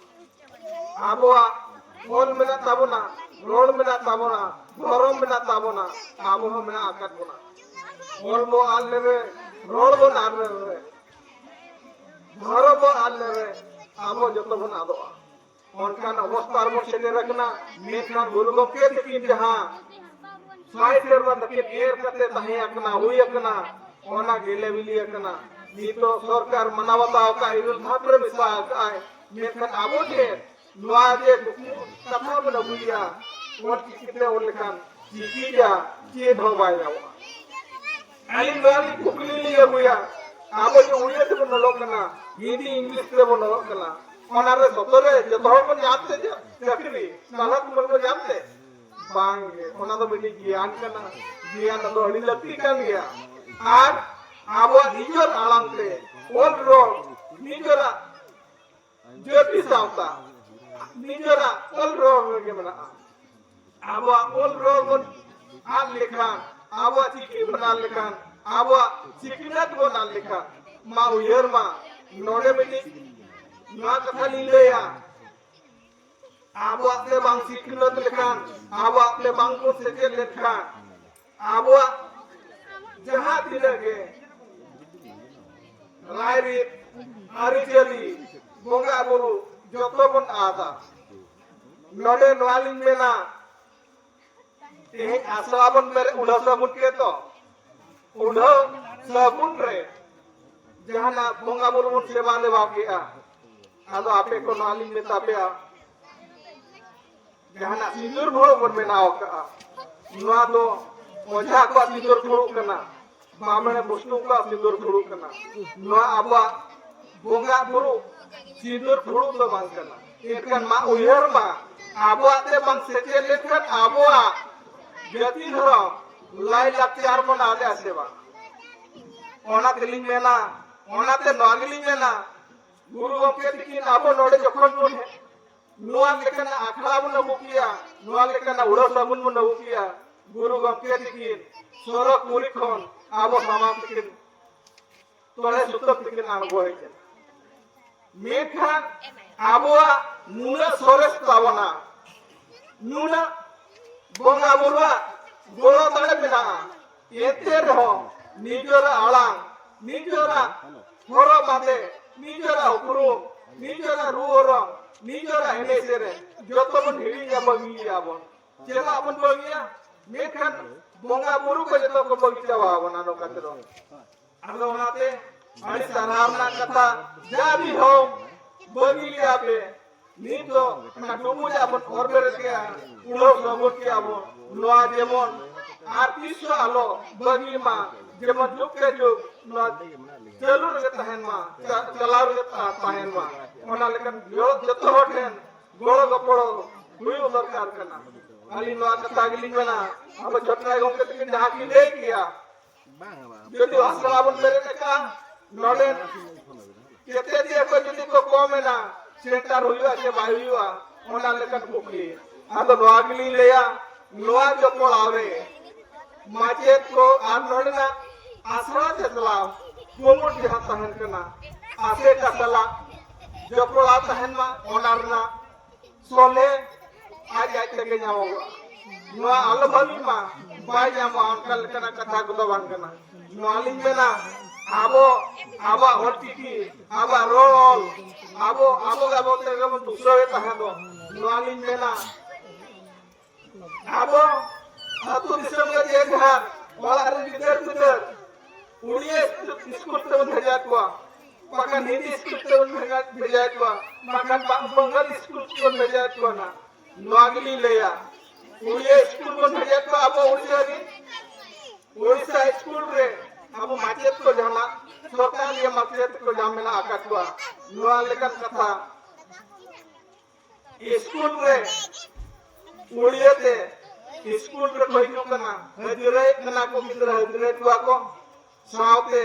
ᱟᱵᱚᱣᱟᱜ ᱚᱞ ᱢᱮᱱᱟᱜ ᱛᱟᱵᱚᱱᱟ, ᱨᱚᱲ ᱢᱮᱱᱟᱜ ᱛᱟᱵᱚᱱᱟ, ᱫᱷᱚᱨᱚᱢ ᱢᱮᱱᱟᱜ ᱛᱟᱵᱚᱱᱟ, ᱟᱵᱚ ᱦᱚᱸ ᱢᱮᱱᱟᱜ ᱟᱠᱟᱫ ᱵᱚᱱᱟ᱾ ᱚᱞ ᱵᱚ ᱟᱫ ᱞᱮᱨᱮ, ᱨᱚᱲ ᱵᱚᱱ ᱟᱫ ᱞᱮᱨᱮ, ᱫᱷᱚᱨᱚᱢ ᱵᱚ ᱟᱫ ᱞᱮᱨᱮ, ᱟᱵᱚ ᱡᱚᱛᱚ ᱵᱚᱱ ᱟᱫᱚᱜᱼᱟ᱾ ᱚᱱᱠᱟᱱ ᱚᱵᱚᱥᱛᱟ ᱨᱮᱵᱚᱱ ᱥᱮᱴᱮᱨ ᱟᱠᱟᱱᱟ᱾ ᱢᱮᱱᱠᱷᱟᱱ ᱜᱩᱨᱩ ᱜᱚᱢᱠᱮ ᱛᱟᱹᱠᱤᱱ ᱡᱟᱦᱟᱸ ᱥᱟᱭ ᱥᱮᱨᱢᱟ ᱛᱟᱹᱠᱤᱱ ᱮᱨ ᱠᱟᱛᱮ ᱛᱟᱦᱮᱸ ᱟᱠᱟᱱᱟ, ᱦᱩᱭ ᱟᱠᱟᱱᱟ, ᱚᱱᱟ ᱜᱮᱞᱮ ᱵᱤᱞᱤ ᱟᱠᱟᱱᱟ᱾ ᱱᱤᱛᱚᱜ ᱥᱚᱨᱠᱟᱨ ᱢᱟᱱᱟᱣ ᱵᱟᱛᱟᱣ ᱟᱠᱟᱫ ᱤᱨᱟᱹᱞ ᱫᱷᱟᱯ ᱨᱮ ᱢᱮᱥᱟ ᱟᱠᱟᱫ ᱟᱭ, ᱢᱮᱱᱠᱷᱟᱱ ᱟᱵᱚ ᱴᱷᱮᱱ ᱱᱚᱣᱟ ᱡᱮ ᱠᱩᱠᱢᱩ ᱠᱟᱛᱷᱟ ᱵᱚᱱ ᱟᱹᱜᱩᱭᱟ, ᱚᱞ ᱪᱤᱠᱤ ᱛᱮ ᱚᱞ ᱞᱮᱠᱷᱟᱱ ᱪᱤᱠᱤ ᱡᱟ ᱪᱮᱫ ᱦᱚᱸ ᱵᱟᱭ ᱧᱟᱢᱚᱜᱼᱟ᱾ ᱟᱹᱞᱤᱧ ᱱᱚᱣᱟ ᱞᱤᱧ ᱠᱩᱠᱞᱤ ᱞᱤᱧ ᱟᱹᱜᱩᱭᱟ, ᱟᱵᱚ ᱡᱮ ᱩᱲᱤᱭᱟ ᱛᱮᱵᱚᱱ ᱚᱞᱚᱜ ᱠᱟᱱᱟ, ᱦᱤᱱᱫᱤ ᱤᱝᱞᱤᱥ ᱛᱮᱵᱚᱱ ᱚᱞᱚᱜ ᱠᱟᱱᱟ, ᱚᱱᱟ ᱨᱮ ᱥᱚᱛᱚ ᱨᱮ ᱡᱚᱛᱚ ᱦᱚᱲ ᱵᱚᱱ ᱧᱟᱢ ᱛᱮ ᱪᱟᱹᱠᱨᱤ, ᱛᱟᱞᱟ ᱛᱩᱢᱟᱹᱞ ᱵᱚᱱ ᱧᱟᱢ ᱛᱮ? ᱵᱟᱝ ᱜᱮ, ᱚᱱᱟ ᱫᱚ ᱢᱤᱫᱴᱤᱡ ᱜᱮᱭᱟᱱ ᱠᱟᱱᱟ᱾ ᱜᱮᱭᱟᱱ ᱫᱚ ᱟᱹᱰᱤ ᱞᱟᱹᱠᱛᱤ ᱠᱟᱱ ᱜᱮᱭᱟ᱾ ᱟᱨ ᱟᱵᱚᱣᱟᱜ ᱱᱤᱡᱮᱨ ᱟᱲᱟᱝ ᱛᱮ ᱚᱞ ᱨᱚᱲ, ᱱᱤᱡᱮᱨᱟᱜ ᱡᱟᱹᱛᱤ ᱥᱟᱶᱛᱟ, ᱱᱤᱡᱮᱨᱟᱜ ᱚᱞ ᱨᱚᱲ ᱨᱮᱜᱮ ᱢᱮᱱᱟᱜᱼᱟ᱾ ᱟᱵᱚᱣᱟᱜ ᱚᱞ ᱨᱚᱲ ᱵᱚᱱ ᱟᱫ ᱞᱮᱠᱷᱟᱱ ᱟᱵᱚᱣᱟᱜ ᱪᱤᱠᱤ ᱵᱚᱱ ᱟᱫ ᱞᱮᱠᱷᱟᱱ, ᱟᱵᱚᱣᱟᱜ ᱥᱤᱠᱷᱱᱟᱹᱛ ᱵᱚᱱ ᱟᱫ ᱞᱮᱠᱷᱟᱱ, ᱢᱟ ᱩᱭᱦᱟᱹᱨ ᱢᱟ, ᱱᱚᱰᱮ ᱢᱤᱫᱴᱤᱡ ᱱᱚᱣᱟ ᱠᱟᱛᱷᱟ ᱞᱤᱧ ᱞᱟᱹᱭᱟ, ᱟᱵᱚᱣᱟᱜ ᱛᱮ ᱵᱟᱝ ᱥᱤᱠᱷᱱᱟᱹᱛ ᱞᱮᱠᱷᱟᱱ, ᱟᱵᱚᱣᱟᱜ ᱛᱮ ᱵᱟᱝ ᱵᱚᱱ ᱥᱮᱪᱮᱫ ᱞᱮᱠᱷᱟᱱ, ᱟᱵᱚᱣᱟᱜ ᱡᱟᱦᱟᱸ ᱛᱤᱱᱟᱹᱜ ᱜᱮ ᱨᱟᱭᱨᱤᱛ, ᱟᱹᱨᱤᱪᱟᱹᱞᱤ, ᱵᱚᱸᱜᱟ ᱵᱩᱨᱩ ᱡᱚᱛᱚ ᱵᱚᱱ ᱟᱫᱟ᱾ ᱱᱚᱰᱮ ᱱᱚᱣᱟ ᱞᱤᱧ ᱢᱮᱱᱟ, ᱛᱮᱦᱮᱧ ᱟᱥᱲᱟ ᱵᱚᱱ ᱵᱮᱨᱮᱫ, ᱩᱰᱷᱟᱹᱣ ᱥᱟᱹᱜᱩᱱ ᱠᱮᱫ ᱫᱚ, ᱩᱰᱷᱟᱹᱣ ᱥᱟᱹᱜᱩᱱ ᱨᱮ ᱡᱟᱦᱟᱱᱟᱜ ᱵᱚᱸᱜᱟ ᱵᱩᱨᱩ ᱵᱚᱱ ᱥᱮᱵᱟ ᱫᱮᱵᱟ ᱠᱮᱜᱼᱟ᱾ ᱟᱫᱚ ᱟᱯᱮ ᱠᱚ ᱱᱚᱣᱟ ᱞᱤᱧ ᱢᱮᱛᱟ ᱯᱮᱭᱟ, ᱡᱟᱦᱟᱱᱟᱜ ᱥᱤᱸᱫᱩᱨ ᱯᱷᱩᱲᱩᱜ ᱵᱚᱱ ᱵᱮᱱᱟᱣ ᱠᱟᱜᱼᱟ, ᱱᱚᱣᱟ ᱫᱚ ᱚᱡᱷᱟ ᱠᱚᱣᱟᱜ ᱥᱤᱸᱫᱩᱨ ᱯᱷᱩᱲᱩᱜ ᱠᱟᱱᱟ, ᱵᱟᱢᱮᱱᱮ ᱵᱩᱥᱴᱩ ᱠᱚᱣᱟᱜ ᱥᱤᱸᱫᱩᱨ ᱯᱷᱩᱲᱩᱜ ᱠᱟᱱᱟ᱾ ᱱᱚᱣᱟ ᱟᱵᱚᱣᱟᱜ ᱵᱚᱸᱜᱟ ᱵᱩᱨᱩ ᱥᱤᱸᱫᱩᱨ ᱯᱷᱩᱲᱩᱜ ᱫᱚ ᱵᱟᱝ ᱠᱟᱱᱟ᱾ ᱮᱱᱠᱷᱟᱱ ᱢᱟ ᱩᱭᱦᱟᱹᱨ ᱢᱟ, ᱟᱵᱚᱣᱟᱜ ᱛᱮ ᱵᱟᱝ ᱥᱮᱪᱮᱫ ᱞᱮᱱᱠᱷᱟᱱ ᱟᱵᱚᱣᱟᱜ ᱡᱟᱹᱛᱤ ᱫᱷᱚᱨᱚᱢ ᱞᱟᱭ ᱞᱟᱠᱪᱟᱨ ᱵᱚᱱ ᱟᱫᱮᱜᱼᱟ ᱥᱮ ᱵᱟᱝ? ᱚᱱᱟ ᱛᱮᱞᱤᱧ ᱢᱮᱱᱟ, ᱚᱱᱟᱛᱮ ᱱᱚᱣᱟ ᱜᱮᱞᱤᱧ ᱢᱮᱱᱟ, ᱜᱩᱨᱩ ᱜᱚᱢᱠᱮ ᱛᱤᱠᱤᱱ ᱟᱵᱚ ᱱᱚᱰᱮ ᱡᱚᱠᱷᱚᱱ ᱵᱚᱱ ᱦᱮᱡ, ᱱᱚᱣᱟ ᱞᱮᱠᱟᱱᱟᱜ ᱟᱠᱷᱲᱟ ᱵᱚᱱ ᱟᱹᱜᱩ ᱠᱮᱭᱟ, ᱱᱚᱣᱟ ᱞᱮᱠᱟᱱᱟᱜ ᱩᱲᱟᱹᱣ ᱥᱟᱹᱜᱩᱱ ᱵᱚᱱ ᱟᱹᱜᱩ ᱠᱮᱭᱟ, ᱜᱩᱨᱩ ᱜᱚᱢᱠᱮ ᱛᱤᱠᱤᱱ ᱥᱚᱨᱚᱜᱽ ᱯᱩᱨᱤ ᱠᱷᱚᱱ ᱟᱵᱚ ᱥᱟᱢᱟᱝ ᱛᱤᱠᱤᱱ ᱛᱚᱲᱮ ᱥᱩᱛᱟᱹᱢ ᱛᱤᱠᱤᱱ ᱟᱬᱜᱚ ᱦᱮᱡ ᱮᱱᱟ᱾ ᱢᱮᱱᱠᱷᱟᱱ ᱟᱵᱚᱣᱟᱜ ᱱᱩᱱᱟᱹᱜ ᱥᱚᱨᱮᱥ ᱛᱟᱵᱚᱱᱟ, ᱱᱩᱱᱟᱹᱜ ᱵᱚᱸᱜᱟ ᱵᱩᱨᱩᱣᱟᱜ ᱜᱚᱲᱚ ᱫᱟᱲᱮ ᱢᱮᱱᱟᱜᱼᱟ, ᱮᱱᱛᱮ ᱨᱮᱦᱚᱸ ᱱᱤᱡᱮᱨᱟᱜ ᱟᱲᱟᱝ, ᱱᱤᱡᱮᱨᱟᱜ ᱦᱚᱨᱚᱜ ᱵᱟᱸᱫᱮ, ᱱᱤᱡᱮᱨᱟᱜ ᱩᱯᱨᱩᱢ, ᱱᱤᱡᱮᱨᱟᱜ ᱨᱩ ᱚᱨᱚᱝ, ᱱᱤᱡᱮᱨᱟᱜ ᱮᱱᱮᱡ ᱥᱮᱨᱮᱧ ᱡᱚᱛᱚ ᱵᱚᱱ ᱦᱤᱲᱤᱧᱟ, ᱵᱟᱹᱜᱤᱭᱮᱫᱼᱟ ᱵᱚᱱ᱾ ᱪᱮᱫᱟᱜ ᱵᱚᱱ ᱵᱟᱹᱜᱤᱭᱟ? ᱢᱮᱱᱠᱷᱟᱱ ᱵᱚᱸᱜᱟ ᱵᱩᱨᱩ ᱠᱚ ᱡᱚᱛᱚ ᱠᱚ ᱵᱟᱹᱜᱤ ᱪᱟᱵᱟ ᱟᱵᱚᱱᱟ ᱱᱚᱝᱠᱟ ᱛᱮᱫᱚ᱾ ᱟᱫᱚ ᱚᱱᱟᱛᱮ ᱟᱹᱰᱤ ᱥᱟᱨᱦᱟᱣ ᱨᱮᱱᱟᱜ ᱠᱟᱛᱷᱟ, ᱡᱟ ᱫᱤᱱ ᱦᱚᱸ ᱵᱟᱹᱜᱤ ᱞᱮᱭᱟ ᱯᱮ, ᱱᱤᱛ ᱫᱚ ᱚᱱᱟ ᱰᱩᱵᱩᱡᱟᱜ ᱵᱚᱱ ᱚᱨ ᱵᱮᱨᱮᱫ ᱠᱮᱜᱼᱟ, ᱩᱰᱟᱹᱣ ᱥᱚᱢᱵᱚᱞ ᱠᱮᱜᱼᱟ ᱵᱚᱱ᱾ ᱱᱚᱣᱟ ᱡᱮᱢᱚᱱ ᱟᱨ ᱛᱤᱥ ᱦᱚᱸ ᱟᱞᱚ ᱵᱟᱹᱜᱤ ᱢᱟ, ᱡᱮᱢᱚᱱ ᱡᱩᱜᱽ ᱠᱮ ᱡᱩᱜᱽ ᱱᱚᱣᱟ ᱪᱟᱹᱞᱩ ᱨᱮᱜᱮ ᱛᱟᱦᱮᱱ ᱢᱟ, ᱪᱟ-, ᱪᱟᱞᱟᱣ ᱨᱮᱜᱮ ᱛᱟ-, ᱛᱟᱦᱮᱱ ᱢᱟ᱾ ᱚᱱᱟ ᱞᱮᱠᱟᱱ ᱡᱚ-, ᱡᱚᱛᱚ ᱦᱚᱲ ᱴᱷᱮᱱ ᱜᱚᱲᱚ ᱜᱚᱯᱚᱲᱚ ᱦᱩᱭᱩᱜ ᱫᱚᱨᱠᱟᱨ ᱠᱟᱱᱟ᱾ ᱟᱹᱞᱤᱧ ᱱᱚᱣᱟ ᱠᱟᱛᱷᱟ ᱜᱮᱞᱤᱧ ᱢᱮᱱᱟ, ᱟᱵᱚ ᱪᱷᱚᱴᱨᱟᱭ ᱜᱚᱢᱠᱮ ᱛᱟᱹᱠᱤᱱ ᱡᱟᱦᱟᱸ ᱠᱤᱱ ᱞᱟᱹᱭ ᱠᱮᱜᱼᱟ, ᱡᱩᱫᱤ ᱟᱥᱲᱟ ᱵᱚᱱ ᱵᱮᱨᱮᱫ ᱟᱠᱟᱫᱼᱟ, ᱱᱚᱰᱮ ᱪᱮᱛᱮᱫᱤᱭᱟᱹ ᱠᱚ ᱡᱩᱫᱤ ᱠᱚ ᱠᱚᱢ ᱮᱱᱟ, ᱥᱮᱱᱴᱟᱨ ᱦᱩᱭᱩᱜᱼᱟ ᱥᱮ ᱵᱟᱭ ᱦᱩᱭᱩᱜᱼᱟ, ᱚᱱᱟ ᱞᱮᱠᱟᱱ ᱠᱩᱠᱞᱤ᱾ ᱟᱫᱚ ᱱᱚᱣᱟ ᱜᱮᱞᱤᱧ ᱞᱟᱹᱭᱟ, ᱱᱚᱣᱟ ᱡᱚᱯᱚᱲᱟᱣ ᱨᱮ ᱢᱟᱪᱮᱫ ᱠᱚ ᱟᱨ ᱱᱚᱰᱮᱱᱟᱜ ᱟᱥᱲᱟ ᱪᱟᱪᱞᱟᱣ ᱠᱩᱢᱩᱴ ᱡᱟᱦᱟᱸ ᱛᱟᱦᱮᱱ ᱠᱟᱱᱟ, ᱟᱥᱮᱠᱟ ᱥᱟᱞᱟᱜ ᱡᱚᱯᱲᱟᱣ ᱛᱟᱦᱮᱱ ᱢᱟ, ᱚᱱᱟ ᱨᱮᱱᱟᱜ ᱥᱚᱞᱦᱮ ᱟᱡ ᱟᱡ ᱛᱮᱜᱮ ᱧᱟᱢᱚᱜᱚᱜᱼᱟ᱾ ᱱᱚᱣᱟ ᱟᱞᱚ ᱵᱷᱟᱹᱵᱤ ᱢᱟ, ᱵᱟᱭ ᱧᱟᱢᱚᱜᱼᱟ, ᱚᱱᱠᱟ ᱞᱮᱠᱟᱱᱟᱜ ᱠᱟᱛᱷᱟ ᱠᱚᱫᱚ ᱵᱟᱝ ᱠᱟᱱᱟ᱾ ᱱᱚᱣᱟ ᱞᱤᱧ ᱢᱮᱱᱟ, ᱟᱵᱚ ᱟᱵᱚᱣᱟᱜ ᱚᱞᱪᱤᱠᱤ, ᱟᱵᱚᱣᱟᱜ ᱨᱚᱲ ᱚᱞ, ᱟᱵᱚ ᱟᱵᱚ ᱜᱮ ᱟᱵᱚ ᱛᱮᱜᱮ ᱵᱚᱱ ᱫᱩᱥᱟᱹᱣᱮᱫ ᱛᱟᱦᱮᱸ ᱫᱚ, ᱱᱚᱣᱟ ᱞᱤᱧ ᱢᱮᱱᱟ, ᱟᱵᱚ ᱟᱹᱛᱩ ᱫᱤᱥᱚᱢ ᱨᱮ ᱡᱮ ᱡᱟᱦᱟᱸ ᱚᱲᱟᱜ ᱨᱮ ᱜᱤᱫᱟᱹᱨ ᱯᱤᱫᱟᱹᱨ ᱩᱲᱤᱭᱟ ᱥᱠᱩᱞ ᱛᱮᱵᱚᱱ ᱵᱷᱮᱡᱟᱭᱮᱫ ᱠᱚᱣᱟ, ᱵᱟᱠᱷᱟᱱ ᱦᱤᱱᱫᱤ ᱥᱠᱩᱞ ᱛᱮᱵᱚᱱ ᱵᱷᱮᱡᱟ- ᱵᱷᱮᱡᱟᱭᱮᱫ ᱠᱚᱣᱟ, ᱵᱟᱠᱷᱟᱱ ᱵᱟ- ᱵᱟᱝᱜᱟᱞᱤ ᱥᱠᱩᱞ ᱛᱮᱵᱚᱱ ᱵᱷᱮᱡᱟᱭᱮᱫ ᱠᱚᱣᱟ ᱱᱟᱜ᱾ ᱱᱚᱣᱟ ᱜᱮᱞᱤᱧ ᱞᱟᱹᱭᱟ, ᱩᱲᱤᱭᱟ ᱥᱠᱩᱞ ᱵᱚᱱ ᱵᱷᱮᱡᱟᱭᱮᱫ ᱠᱚᱣᱟ ᱟᱵᱚ ᱩᱲᱤᱭᱟ ᱨᱮ, ᱩᱲᱤᱥᱥᱟ ᱥᱠᱩᱞ ᱨᱮ ᱟᱵᱚ ᱢᱟᱪᱮᱫ ᱠᱚ ᱡᱟᱦᱟᱱᱟᱜ ᱥᱚᱨᱠᱟᱨᱤᱭᱟᱹ ᱢᱟᱪᱮᱫ ᱠᱚ ᱡᱟᱦᱟᱸ ᱢᱮᱱᱟᱜ ᱟᱠᱟᱫ ᱠᱚᱣᱟ, ᱱᱚᱣᱟ ᱞᱮᱠᱟᱱ ᱠᱟᱛᱷᱟ ᱥᱠᱩᱞ ᱨᱮ ᱩᱲᱤᱭᱟᱹ ᱛᱮ ᱥᱠᱩᱞ ᱨᱮᱠᱚ ᱦᱤᱡᱩᱜ ᱠᱟᱱᱟ, ᱦᱟᱹᱡᱨᱤᱭᱮᱫ ᱠᱟᱱᱟ ᱠᱚ ᱜᱤᱫᱽᱨᱟᱹ, ᱦᱟᱹᱡᱨᱤᱭᱮᱫ ᱠᱚᱣᱟ ᱠᱚ, ᱥᱟᱶᱛᱮ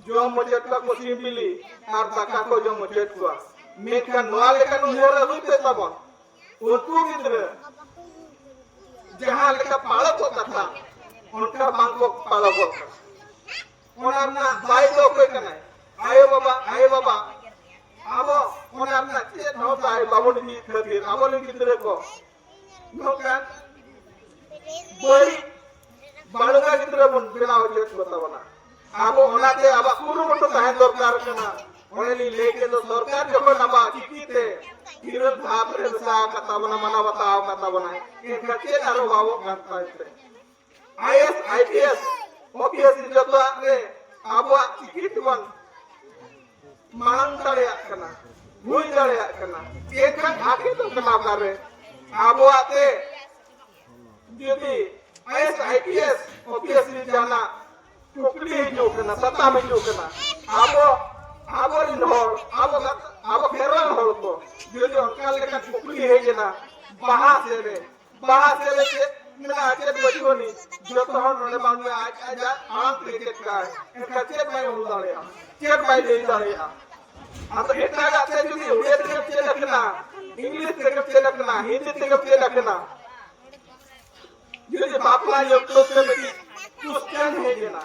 ᱡᱚᱢ ᱦᱚᱪᱚᱭᱮᱫ ᱠᱚᱣᱟ ᱠᱚ ᱥᱤᱢ ᱵᱤᱞᱤ ᱟᱨ ᱫᱟᱠᱟ ᱠᱚ ᱡᱚᱢ ᱦᱚᱪᱚᱭᱮᱫ ᱠᱚᱣᱟ᱾ ᱢᱮᱱᱠᱷᱟᱱ ᱱᱚᱣᱟ ᱞᱮᱠᱟᱱ ᱩᱭᱦᱟᱹᱨ ᱟᱹᱜᱩᱭ ᱯᱮ ᱛᱟᱵᱚᱱ, ᱩᱱᱠᱩ ᱜᱤᱫᱽᱨᱟᱹ ᱡᱟᱦᱟᱸ ᱞᱮᱠᱟ ᱯᱟᱲᱚᱜᱚᱜ ᱠᱟᱛᱷᱟ, ᱚᱱᱠᱟ ᱵᱟᱝ ᱠᱚ ᱯᱟᱲᱚᱜᱚᱜ ᱠᱟᱱᱟ᱾ ᱚᱱᱟ ᱨᱮᱱᱟᱜ ᱫᱟᱭ ᱫᱚ ᱚᱠᱚᱭ ᱠᱟᱱᱟᱭ? ᱟᱭᱳ ᱵᱟᱵᱟ, ᱟᱭᱳ ᱵᱟᱵᱟ᱾ ᱟᱵᱚ ᱚᱱᱟ ᱨᱮᱱᱟᱜ ᱪᱮᱫ ᱦᱚᱸ ᱫᱟᱭ ᱵᱟᱵᱚᱱ ᱤᱫᱤᱭᱮᱫ ᱠᱷᱟᱹᱛᱤᱨ ᱟᱵᱚᱨᱮᱱ ᱜᱤᱫᱽᱨᱟᱹ ᱠᱚ ᱱᱚᱝᱠᱟᱱ ᱵᱟᱹᱲᱤᱡ ᱵᱟᱹᱲᱩᱝᱟ ᱜᱤᱫᱽᱨᱟᱹ ᱵᱚᱱ ᱵᱮᱱᱟᱣ ᱦᱚᱪᱚᱭᱮᱫ ᱠᱚ ᱛᱟᱵᱚᱱᱟ᱾ ᱟᱵᱚ ᱚᱱᱟᱛᱮ ᱟᱵᱚᱣᱟᱜ ᱠᱩᱨᱩᱢᱩᱴᱩ ᱛᱟᱦᱮᱸ ᱫᱚᱨᱠᱟᱨ ᱠᱟᱱᱟ᱾ ᱚᱱᱮ ᱞᱤᱧ ᱞᱟᱹᱭ ᱠᱮᱫ ᱫᱚ, ᱥᱚᱨᱠᱟᱨ ᱡᱚᱠᱷᱚᱱ ᱟᱵᱚᱣᱟᱜ ᱪᱤᱠᱤᱛᱮ ᱤᱨᱟᱹᱞ ᱫᱷᱟᱯ ᱨᱮ ᱢᱮᱥᱟ ᱟᱠᱟᱫ ᱛᱟᱵᱚᱱᱟ, ᱢᱟᱱᱟᱣ ᱵᱟᱛᱟᱣ ᱟᱠᱟᱫ ᱛᱟᱵᱚᱱᱟᱭ, ᱮᱱᱠᱷᱟᱱ ᱪᱮᱫ ᱟᱨᱚ ᱵᱟᱵᱚ ᱜᱟᱱ ᱛᱟᱭ ᱛᱮ? I A S, I P S office ᱡᱚᱛᱚᱣᱟᱜ ᱨᱮ ᱟᱵᱚᱣᱟᱜ ᱪᱤᱠᱤ ᱛᱮᱵᱚᱱ ᱢᱟᱲᱟᱝ ᱫᱟᱲᱮᱭᱟᱜ ᱠᱟᱱᱟ, ᱦᱩᱭ ᱫᱟᱲᱮᱭᱟᱜ ᱠᱟᱱᱟ᱾ ᱮᱱᱠᱷᱟᱱ ᱟᱹᱠᱤᱞ ᱫᱚ ᱠᱟᱱᱟ ᱚᱠᱟᱨᱮ? ᱟᱵᱚᱣᱟᱜ ᱛᱮ ᱡᱩᱫᱤ I A S, I P S office ᱨᱮ ᱡᱟᱦᱟᱱᱟᱜ ᱠᱩᱠᱞᱤ ᱦᱤᱡᱩᱜ ᱠᱟᱱᱟ, ᱥᱟᱛᱟᱢ ᱦᱤᱡᱩᱜ ᱠᱟᱱᱟ, ᱟᱵᱚ, ᱟᱵᱚᱨᱮᱱ ᱦᱚᱲ, ᱟᱵᱚ, ᱟᱵᱚ ᱠᱷᱮᱨᱣᱟᱞ ᱦᱚᱲ ᱠᱚ ᱡᱩᱫᱤ ᱚᱱᱠᱟ ᱞᱮᱠᱟ ᱠᱩᱠᱞᱤ ᱦᱮᱡ ᱮᱱᱟ, ᱵᱟᱦᱟ ᱥᱮᱨᱮᱧ, ᱵᱟᱦᱟ ᱥᱮᱨᱮᱧ ᱪᱮᱫ ᱢᱮᱱᱟᱜᱼᱟ, ᱪᱮᱫ ᱵᱟᱹᱪᱩᱜ ᱟᱹᱱᱤᱡ, ᱡᱚᱛᱚ ᱦᱚᱲ ᱱᱚᱰᱮ ᱢᱟ ᱱᱩᱭ ᱟᱡ ᱟᱡᱟᱜ ᱟᱲᱟᱝ ᱛᱮ ᱪᱮᱫ ᱠᱟᱜᱼᱟᱭ, ᱮᱱᱠᱷᱟᱱ ᱪᱮᱫ ᱵᱟᱭ ᱚᱞ ᱫᱟᱲᱮᱭᱟᱜᱼᱟ, ᱪᱮᱫ ᱵᱟᱭ ᱞᱟᱹᱭ ᱫᱟᱲᱮᱭᱟᱜᱼᱟ? ᱟᱫᱚ ᱮᱴᱟᱜᱟᱜ ᱛᱮ ᱡᱩᱫᱤ ᱩᱲᱤᱭᱟ ᱛᱮᱜᱮᱢ ᱪᱮᱫ ᱟᱠᱟᱱᱟ, ᱤᱝᱞᱤᱥ ᱛᱮᱜᱮᱢ ᱪᱮᱫ ᱟᱠᱟᱱᱟ, ᱦᱤᱱᱫᱤ ᱛᱮᱜᱮᱢ ᱪᱮᱫ ᱟᱠᱟᱱᱟ, ᱡᱩᱫᱤ ᱵᱟᱯᱞᱟ ᱧᱩᱛᱩᱢ ᱛᱮ ᱢᱤᱫᱴᱤᱡ ᱠᱩᱥᱪᱟᱱ ᱦᱮᱡ ᱮᱱᱟ,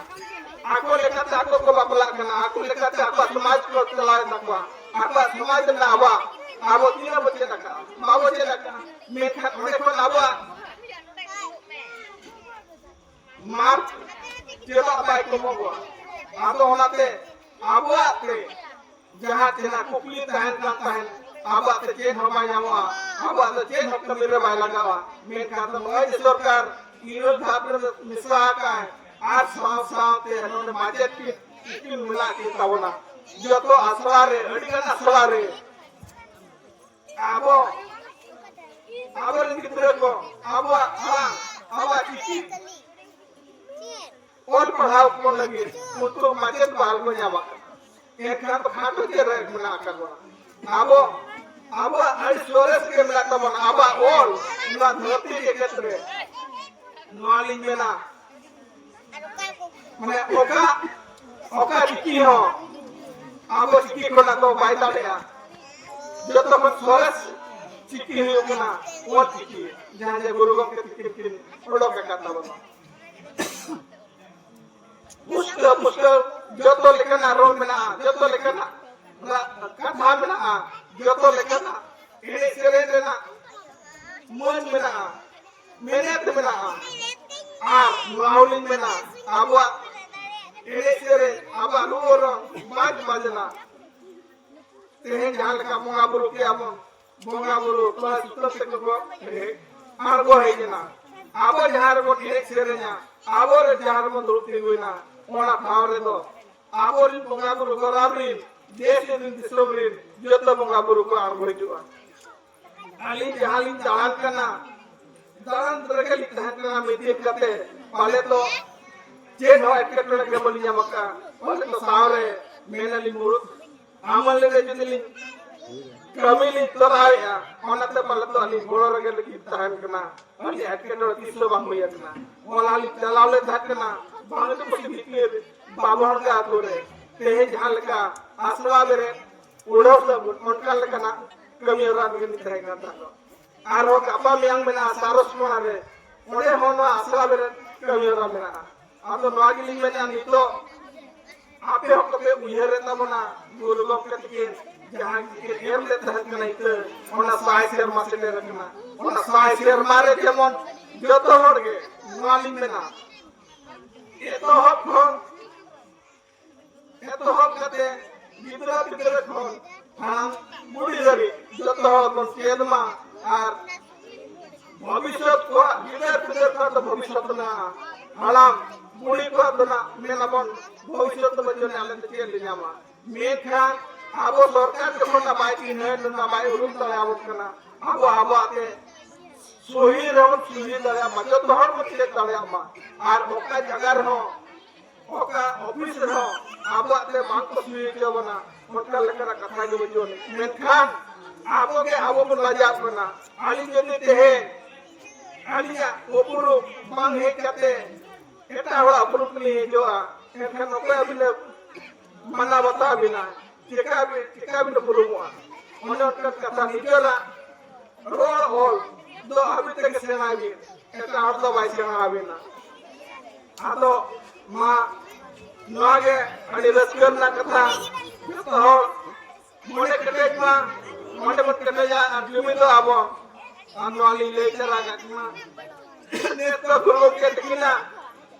ᱟᱠᱚ ᱞᱮᱠᱟᱛᱮ ᱟᱠᱚ ᱠᱚ ᱵᱟᱯᱞᱟᱜ ᱠᱟᱱᱟ, ᱟᱠᱚ ᱞᱮᱠᱟᱛᱮ ᱟᱠᱚᱣᱟᱜ ᱥᱚᱢᱟᱡᱽ ᱠᱚ ᱪᱟᱞᱟᱣᱮᱫ ᱛᱟᱠᱚᱣᱟ, ᱟᱠᱚᱣᱟᱜ ᱥᱚᱢᱟᱡᱽ ᱨᱮᱱᱟᱜ ᱟᱵᱚᱣᱟᱜ, ᱟᱵᱚ ᱛᱤᱱᱟᱹᱜ ᱵᱚ ᱪᱮᱫ ᱟᱠᱟᱫᱼᱟ, ᱵᱟᱵᱚ ᱪᱮᱫ ᱟᱠᱟᱫᱼᱟ, ᱢᱮᱱᱠᱷᱟᱱ ᱚᱸᱰᱮ ᱠᱷᱚᱱ ᱟᱵᱚᱣᱟᱜ ᱢᱟᱨᱠ ᱪᱮᱫᱟᱜ ᱵᱟᱭ ᱠᱚᱢᱚᱜᱚᱜᱼᱟ? ᱟᱫᱚ ᱚᱱᱟᱛᱮ ᱟᱵᱚᱣᱟᱜ ᱛᱮ ᱡᱟᱦᱟᱸ ᱛᱤᱱᱟᱹᱜ ᱠᱩᱠᱞᱤ ᱛᱟᱦᱮᱱ ᱠᱟᱱ ᱛᱟᱦᱮᱸᱫ, ᱟᱵᱚᱣᱟᱜ ᱫᱚ ᱪᱮᱫ ᱦᱚᱸ ᱵᱟᱭ ᱧᱟᱢᱚᱜᱼᱟ, ᱟᱵᱚᱣᱟᱜ ᱫᱚ ᱪᱮᱫ ᱦᱚᱸ ᱠᱟᱹᱢᱤ ᱨᱮ ᱵᱟᱭ ᱞᱟᱜᱟᱜᱼᱟ᱾ ᱢᱮᱱᱠᱷᱟᱱ ᱫᱚ ᱱᱚᱜᱼᱚᱭ ᱡᱮ ᱥᱚᱨᱠᱟᱨ ᱤᱨᱟᱹᱞ ᱫᱷᱟᱯ ᱨᱮ ᱢᱮᱥᱟ ᱟᱠᱟᱫ ᱟᱨ ᱥᱟᱶ ᱥᱟᱶᱛᱮ ᱱᱚᱰᱮ ᱢᱟᱪᱮᱫ ᱠᱤᱱ, ᱠᱤᱱ ᱢᱮᱱᱟᱜ ᱠᱤᱱ ᱛᱟᱵᱚᱱᱟ, ᱡᱚᱛᱚ ᱟᱥᱲᱟ ᱨᱮ, ᱟᱹᱰᱤᱜᱟᱱ ᱟᱥᱲᱟ ᱨᱮ ᱟᱵᱚ, ᱟᱵᱚᱨᱮᱱ ᱜᱤᱫᱽᱨᱟᱹ ᱠᱚ ᱟᱵᱚᱣᱟᱜ ᱟᱲᱟᱝ, ᱟᱵᱚᱣᱟᱜ ᱪᱤᱠᱤ ᱚᱞ ᱯᱟᱲᱦᱟᱣ ᱠᱚ ᱞᱟᱹᱜᱤᱫ ᱩᱱᱠᱩ ᱢᱟᱪᱮᱫ ᱵᱟᱝ ᱠᱚ ᱧᱟᱢᱚᱜ ᱠᱟᱱᱟ᱾ ᱮᱱᱠᱷᱟᱱ ᱫᱚ ᱠᱷᱟᱴᱚ ᱪᱮᱫ ᱨᱮ ᱢᱮᱱᱟᱜ ᱟᱠᱟᱫ ᱵᱚᱱᱟ? ᱟᱵᱚ, ᱟᱵᱚᱣᱟᱜ ᱟᱹᱰᱤ ᱥᱚᱨᱮᱥ ᱜᱮ ᱢᱮᱱᱟᱜ ᱛᱟᱵᱚᱱᱟ, ᱟᱵᱚᱣᱟᱜ ᱚᱞ ᱱᱚᱣᱟ ᱫᱷᱟᱹᱨᱛᱤ ᱡᱮᱜᱮᱛ ᱨᱮ ᱱᱚᱣᱟ ᱞᱤᱧ ᱢᱮᱱᱟ, ᱢᱟᱱᱮ ᱚᱠᱟ, ᱚᱠᱟ ᱪᱤᱠᱤ ᱦᱚᱸ ᱟᱵᱚ ᱪᱤᱠᱤ ᱠᱷᱚᱱᱟᱜ ᱫᱚ ᱵᱟᱭ ᱫᱟᱲᱮᱭᱟᱜᱼᱟ᱾ ᱡᱚᱛᱚ ᱠᱷᱚᱱ ᱥᱚᱨᱮᱥ ᱪᱤᱠᱤ ᱦᱩᱭᱩᱜ ᱠᱟᱱᱟ ᱚᱞ ᱪᱤᱠᱤ, ᱡᱟᱦᱟᱸ ᱡᱮ ᱜᱩᱨᱩ ᱜᱚᱢᱠᱮ ᱛᱤᱠᱤᱱ ᱠᱤᱱ ᱚᱰᱚᱠ ᱟᱠᱟᱫ ᱛᱟᱵᱚᱱᱟ᱾ ᱯᱩᱥᱴᱟᱹ ᱯᱩᱥᱴᱟᱹ ᱡᱚᱛᱚ ᱞᱮᱠᱟᱱᱟᱜ ᱨᱚᱲ ᱢᱮᱱᱟᱜᱼᱟ, ᱡᱚᱛᱚ ᱞᱮᱠᱟᱱᱟᱜ ᱨᱟ-, ᱠᱟᱛᱷᱟ ᱢᱮᱱᱟᱜᱼᱟ, ᱡᱚᱛᱚ ᱞᱮᱠᱟᱱᱟᱜ ᱮᱱᱮᱡ ᱥᱮᱨᱮᱧ ᱨᱮᱱᱟᱜ ᱢᱟᱹᱱ ᱢᱮᱱᱟᱜᱼᱟ, ᱢᱮᱱᱮᱛ ᱢᱮᱱᱟᱜᱼᱟ᱾ ᱟᱨ ᱱᱚᱣᱟ ᱦᱚᱸᱞᱤᱧ ᱢᱮᱱᱟ, ᱟᱵᱚᱣᱟᱜ ᱮᱱᱮᱡ ᱥᱮᱨᱮᱧ, ᱟᱵᱚᱣᱟᱜ ᱨᱩ ᱚᱨᱚᱝ, ᱵᱟᱡᱽ ᱵᱟᱡᱽᱱᱟ, ᱛᱮᱦᱮᱧ ᱡᱟᱦᱟᱸ ᱞᱮᱠᱟ ᱵᱚᱸᱜᱟ ᱵᱩᱨᱩ ᱠᱮᱜᱼᱟ ᱵᱚᱱ, ᱵᱚᱸᱜᱟ ᱵᱩᱨᱩ ᱛᱚᱲᱟ ᱥᱩᱛᱟᱹᱢ ᱛᱮᱠᱚ ᱠᱚ ᱦᱮᱡ, ᱟᱬᱜᱚ ᱦᱮᱡ ᱮᱱᱟ᱾ ᱟᱵᱚ ᱡᱟᱦᱟᱸ ᱨᱮᱵᱚᱱ ᱮᱱᱮᱡ ᱥᱮᱨᱮᱧᱟ, ᱟᱵᱚ ᱨᱮ ᱡᱟᱦᱟᱸ ᱨᱮᱵᱚᱱ ᱫᱩᱲᱩᱵ ᱛᱤᱸᱜᱩᱭᱮᱱᱟ, ᱚᱱᱟ ᱴᱷᱟᱶ ᱨᱮᱫᱚ ᱟᱵᱚᱨᱮᱱ ᱵᱚᱸᱜᱟ ᱵᱩᱨᱩ ᱜᱚᱨᱟᱢ ᱨᱮᱱ, ᱫᱮᱥ ᱨᱮᱱ, ᱫᱤᱥᱚᱢ ᱨᱮᱱ ᱡᱚᱛᱚ ᱵᱚᱸᱜᱟ ᱵᱩᱨᱩ ᱠᱚ ᱟᱬᱜᱚ ᱦᱤᱡᱩᱜᱼᱟ᱾ ᱟᱹᱞᱤᱧ ᱡᱟᱦᱟᱸ ᱞᱤᱧ ᱫᱟᱬᱟᱱ ᱠᱟᱱᱟ, ᱫᱟᱬᱟᱱ ᱨᱮᱜᱮ ᱞᱤᱧ ᱛᱟᱦᱮᱸ ᱠᱟᱱᱟ ᱢᱤᱫ ᱫᱤᱱ ᱠᱟᱛᱮ, ᱯᱟᱞᱮ ᱫᱚ ᱪᱮᱫ ᱦᱚᱸ ᱮᱴᱠᱮᱴᱚᱬᱮ ᱜᱮ ᱵᱟᱹᱞᱤᱧ ᱧᱟᱢ ᱟᱠᱟᱫᱼᱟ᱾ ᱯᱟᱞᱮ ᱫᱚ ᱥᱟᱶᱨᱮ ᱢᱮᱱᱟᱞᱤᱧ ᱢᱩᱲᱩᱫ ᱟᱢᱟᱞ ᱨᱮ ᱡᱩᱫᱤ ᱞᱤᱧ ᱠᱟᱹᱢᱤ ᱞᱤᱧ ᱛᱚᱨᱟᱣᱮᱫᱼᱟ, ᱚᱱᱟᱛᱮ ᱯᱟᱞᱮ ᱫᱚ ᱟᱹᱞᱤᱧ ᱜᱚᱲᱚ ᱨᱮᱜᱮ ᱞᱤᱧ ᱛᱟᱦᱮᱱ ᱠᱟᱱᱟ᱾ ᱟᱹᱞᱤᱧ ᱮᱴᱠᱮᱴᱚᱬᱮ ᱛᱤᱥ ᱦᱚᱸ ᱵᱟᱝ ᱦᱩᱭ ᱟᱠᱟᱱᱟ᱾ ᱚᱱᱟ ᱞᱤᱧ ᱪᱟᱞᱟᱣ ᱞᱮᱱ ᱛᱟᱦᱮᱸ ᱠᱟᱱᱟ ᱵᱟᱝᱞᱟᱫᱮᱥ ᱵᱷᱤᱛᱤᱨ ᱵᱟᱵᱚᱱ ᱜᱮ ᱟᱛᱳ ᱨᱮ᱾ ᱛᱮᱦᱮᱧ ᱡᱟᱦᱟᱸ ᱞᱮᱠᱟ ᱟᱥᱲᱟ ᱵᱮᱨᱮᱫ, ᱩᱲᱟᱹᱣ ᱥᱟᱹᱜᱩᱱ, ᱚᱱᱠᱟ ᱞᱮᱠᱟᱱᱟᱜ ᱠᱟᱹᱢᱤ ᱦᱚᱨᱟ ᱨᱮᱜᱮ ᱞᱤᱧ ᱛᱟᱦᱮᱸ ᱠᱟᱱ ᱛᱟᱦᱮᱸᱫ᱾ ᱟᱨᱦᱚᱸ ᱜᱟᱯᱟ ᱢᱮᱭᱟᱝ ᱢᱮᱱᱟᱜᱼᱟ ᱥᱟᱨᱚᱥ ᱢᱟᱦᱟ ᱨᱮ, ᱚᱸᱰᱮ ᱦᱚᱸ ᱱᱚᱣᱟ ᱟᱥᱲᱟ ᱵᱮᱨᱮᱫ ᱠᱟᱹᱢᱤ ᱦᱚᱨᱟ ᱢᱮᱱᱟᱜᱼᱟ᱾ ᱟᱫᱚ ᱱᱚᱣᱟ ᱜᱮᱞᱤᱧ ᱢᱮᱱᱟ, ᱱᱤᱛᱚᱜ ᱟᱯᱮ ᱦᱚᱸ ᱠᱚᱯᱮ ᱩᱭᱦᱟᱹᱨᱮᱫ ᱛᱟᱵᱚᱱᱟ, ᱜᱩᱨᱩ ᱜᱚᱢᱠᱮ ᱛᱤᱠᱤᱱ ᱡᱟᱦᱟᱸ ᱠᱤᱱ ᱮᱢ ᱞᱮᱫ ᱛᱟᱦᱮᱸ ᱠᱟᱱᱟ ᱤᱛᱟᱹ, ᱚᱱᱟ ᱥᱟᱭ ᱥᱮᱨᱢᱟ ᱥᱮᱴᱮᱨ ᱟᱠᱟᱱᱟ᱾ ᱚᱱᱟ ᱥᱟᱭ ᱥᱮᱨᱢᱟ ᱨᱮ ᱡᱮᱢᱚᱱ ᱡᱚᱛᱚ ᱦᱚᱲ ᱜᱮ ᱱᱚᱣᱟ ᱞᱤᱧ ᱢᱮᱱᱟ, ᱮᱛᱚᱦᱚᱵ ᱠᱷᱚᱱ ᱮᱛᱚᱦᱚᱵ ᱠᱟᱛᱮ ᱜᱤᱫᱽᱨᱟᱹ ᱯᱤᱫᱽᱨᱟᱹ ᱠᱷᱚᱱ ᱦᱟᱲᱟᱢ ᱵᱩᱲᱦᱤ ᱫᱷᱟᱹᱵᱤᱡ ᱡᱚᱛᱚ ᱦᱚᱲ ᱵᱚᱱ ᱪᱮᱫ ᱢᱟ᱾ ᱟᱨ ᱵᱷᱚᱵᱤᱥᱥᱚᱛ ᱠᱚᱣᱟᱜ, ᱜᱤᱫᱟᱹᱨ ᱯᱤᱫᱟᱹᱨ ᱠᱚᱣᱟᱜ ᱫᱚ ᱵᱷᱚᱵᱤᱥᱥᱚᱛ ᱢᱮᱱᱟᱜᱼᱟ, ᱦᱟᱲᱟᱢ ᱵᱩᱲᱦᱤ ᱠᱚᱣᱟᱜ ᱫᱚ ᱱᱟᱜ ᱢᱮᱱᱟᱵᱚᱱ ᱵᱷᱚᱵᱤᱥᱥᱚᱛ ᱫᱚ ᱵᱟᱹᱪᱩᱜ ᱟᱹᱱᱤᱡ, ᱟᱞᱮ ᱫᱚ ᱪᱮᱫ ᱞᱮ ᱧᱟᱢᱟ? ᱢᱮᱱᱠᱷᱟᱱ ᱟᱵᱚ ᱥᱚᱨᱠᱟᱨ ᱡᱚᱠᱷᱚᱱ ᱱᱟᱜ ᱵᱟᱭ ᱪᱤᱱᱦᱟᱹᱣ ᱞᱮᱱᱟ, ᱵᱟᱭ ᱩᱨᱩᱢ ᱫᱟᱲᱮᱭᱟᱵᱚᱱ ᱠᱟᱱᱟ, ᱟᱵᱚ ᱟᱵᱚᱣᱟᱜ ᱛᱮ ᱥᱚᱦᱤ ᱨᱮᱵᱚᱱ ᱥᱚᱦᱤ ᱫᱟᱲᱮᱭᱟᱜ ᱢᱟ, ᱡᱚᱛᱚ ᱦᱚᱲ ᱵᱚᱱ ᱪᱮᱫ ᱫᱟᱲᱮᱭᱟᱜ ᱢᱟ᱾ ᱟᱨ ᱚᱠᱟ ᱡᱟᱭᱜᱟ ᱨᱮᱦᱚᱸ, ᱚᱠᱟ ᱚᱯᱷᱤᱥ ᱨᱮᱦᱚᱸ ᱟᱵᱚᱣᱟᱜ ᱛᱮ ᱵᱟᱝ ᱠᱚ ᱥᱚᱦᱤ ᱦᱚᱪᱚ ᱵᱚᱱᱟ, ᱚᱱᱠᱟ ᱞᱮᱠᱟᱱᱟᱜ ᱠᱟᱛᱷᱟ ᱜᱮ ᱵᱟᱹᱪᱩᱜ ᱟᱹᱱᱤᱡ᱾ ᱢᱮᱱᱠᱷᱟᱱ ᱟᱵᱚ ᱜᱮ ᱟᱵᱚ ᱵᱚᱱ ᱞᱟᱡᱟᱜ ᱠᱟᱱᱟ᱾ ᱟᱹᱞᱤᱧ ᱡᱩᱫᱤ ᱛᱮᱦᱮᱧ ᱟᱹᱞᱤᱧᱟᱜ ᱩᱯᱨᱩᱢ ᱵᱟᱝ ᱦᱮᱡ ᱠᱟᱛᱮ ᱮᱴᱟᱜ ᱦᱚᱲᱟᱜ ᱩᱯᱨᱩᱢ ᱛᱮᱞᱤᱧ ᱦᱤᱡᱩᱜᱼᱟ, ᱮᱱᱠᱷᱟᱱ ᱚᱠᱚᱭ ᱟᱹᱵᱤᱱ ᱮ ᱢᱟᱱᱟᱣ ᱵᱟᱛᱟᱣ ᱵᱤᱱᱟ? ᱪᱮᱠᱟ ᱵᱤᱱ, ᱪᱮᱠᱟ ᱵᱤᱱ ᱩᱯᱨᱩᱢᱚᱜᱼᱟ? ᱚᱱᱮ ᱚᱱᱠᱟᱱ ᱠᱟᱛᱷᱟ, ᱱᱤᱡᱮᱨᱟᱜ ᱨᱚᱲ ᱚᱞ ᱫᱚ ᱟᱹᱵᱤᱱ ᱛᱮᱜᱮ ᱥᱮᱬᱟᱭ ᱵᱤᱱ, ᱮᱴᱟᱜ ᱦᱚᱲ ᱫᱚ ᱵᱟᱭ ᱥᱮᱬᱟ ᱟᱹᱵᱤᱱᱟ᱾ ᱟᱫᱚ ᱢᱟ ᱱᱚᱣᱟ ᱜᱮ ᱟᱹᱰᱤ ᱨᱟᱹᱥᱠᱟᱹ ᱨᱮᱱᱟᱜ ᱠᱟᱛᱷᱟ, ᱡᱚᱛᱚ ᱦᱚᱲ ᱢᱚᱱᱮ ᱠᱮᱴᱮᱡ ᱢᱟ, ᱢᱚᱱᱮ ᱵᱚᱱ ᱠᱮᱴᱮᱡᱟ ᱟᱨ ᱡᱩᱢᱤᱫᱚᱜ ᱟᱵᱚᱱ᱾ ᱟᱨ ᱱᱚᱣᱟ ᱞᱤᱧ ᱞᱟᱹᱭ ᱪᱟᱞᱟ ᱠᱟᱜ ᱠᱟᱱᱟ, ᱱᱮᱥ ᱫᱚ ᱜᱩᱨᱩ ᱜᱚᱢᱠᱮ ᱛᱤᱠᱤᱱᱟᱜ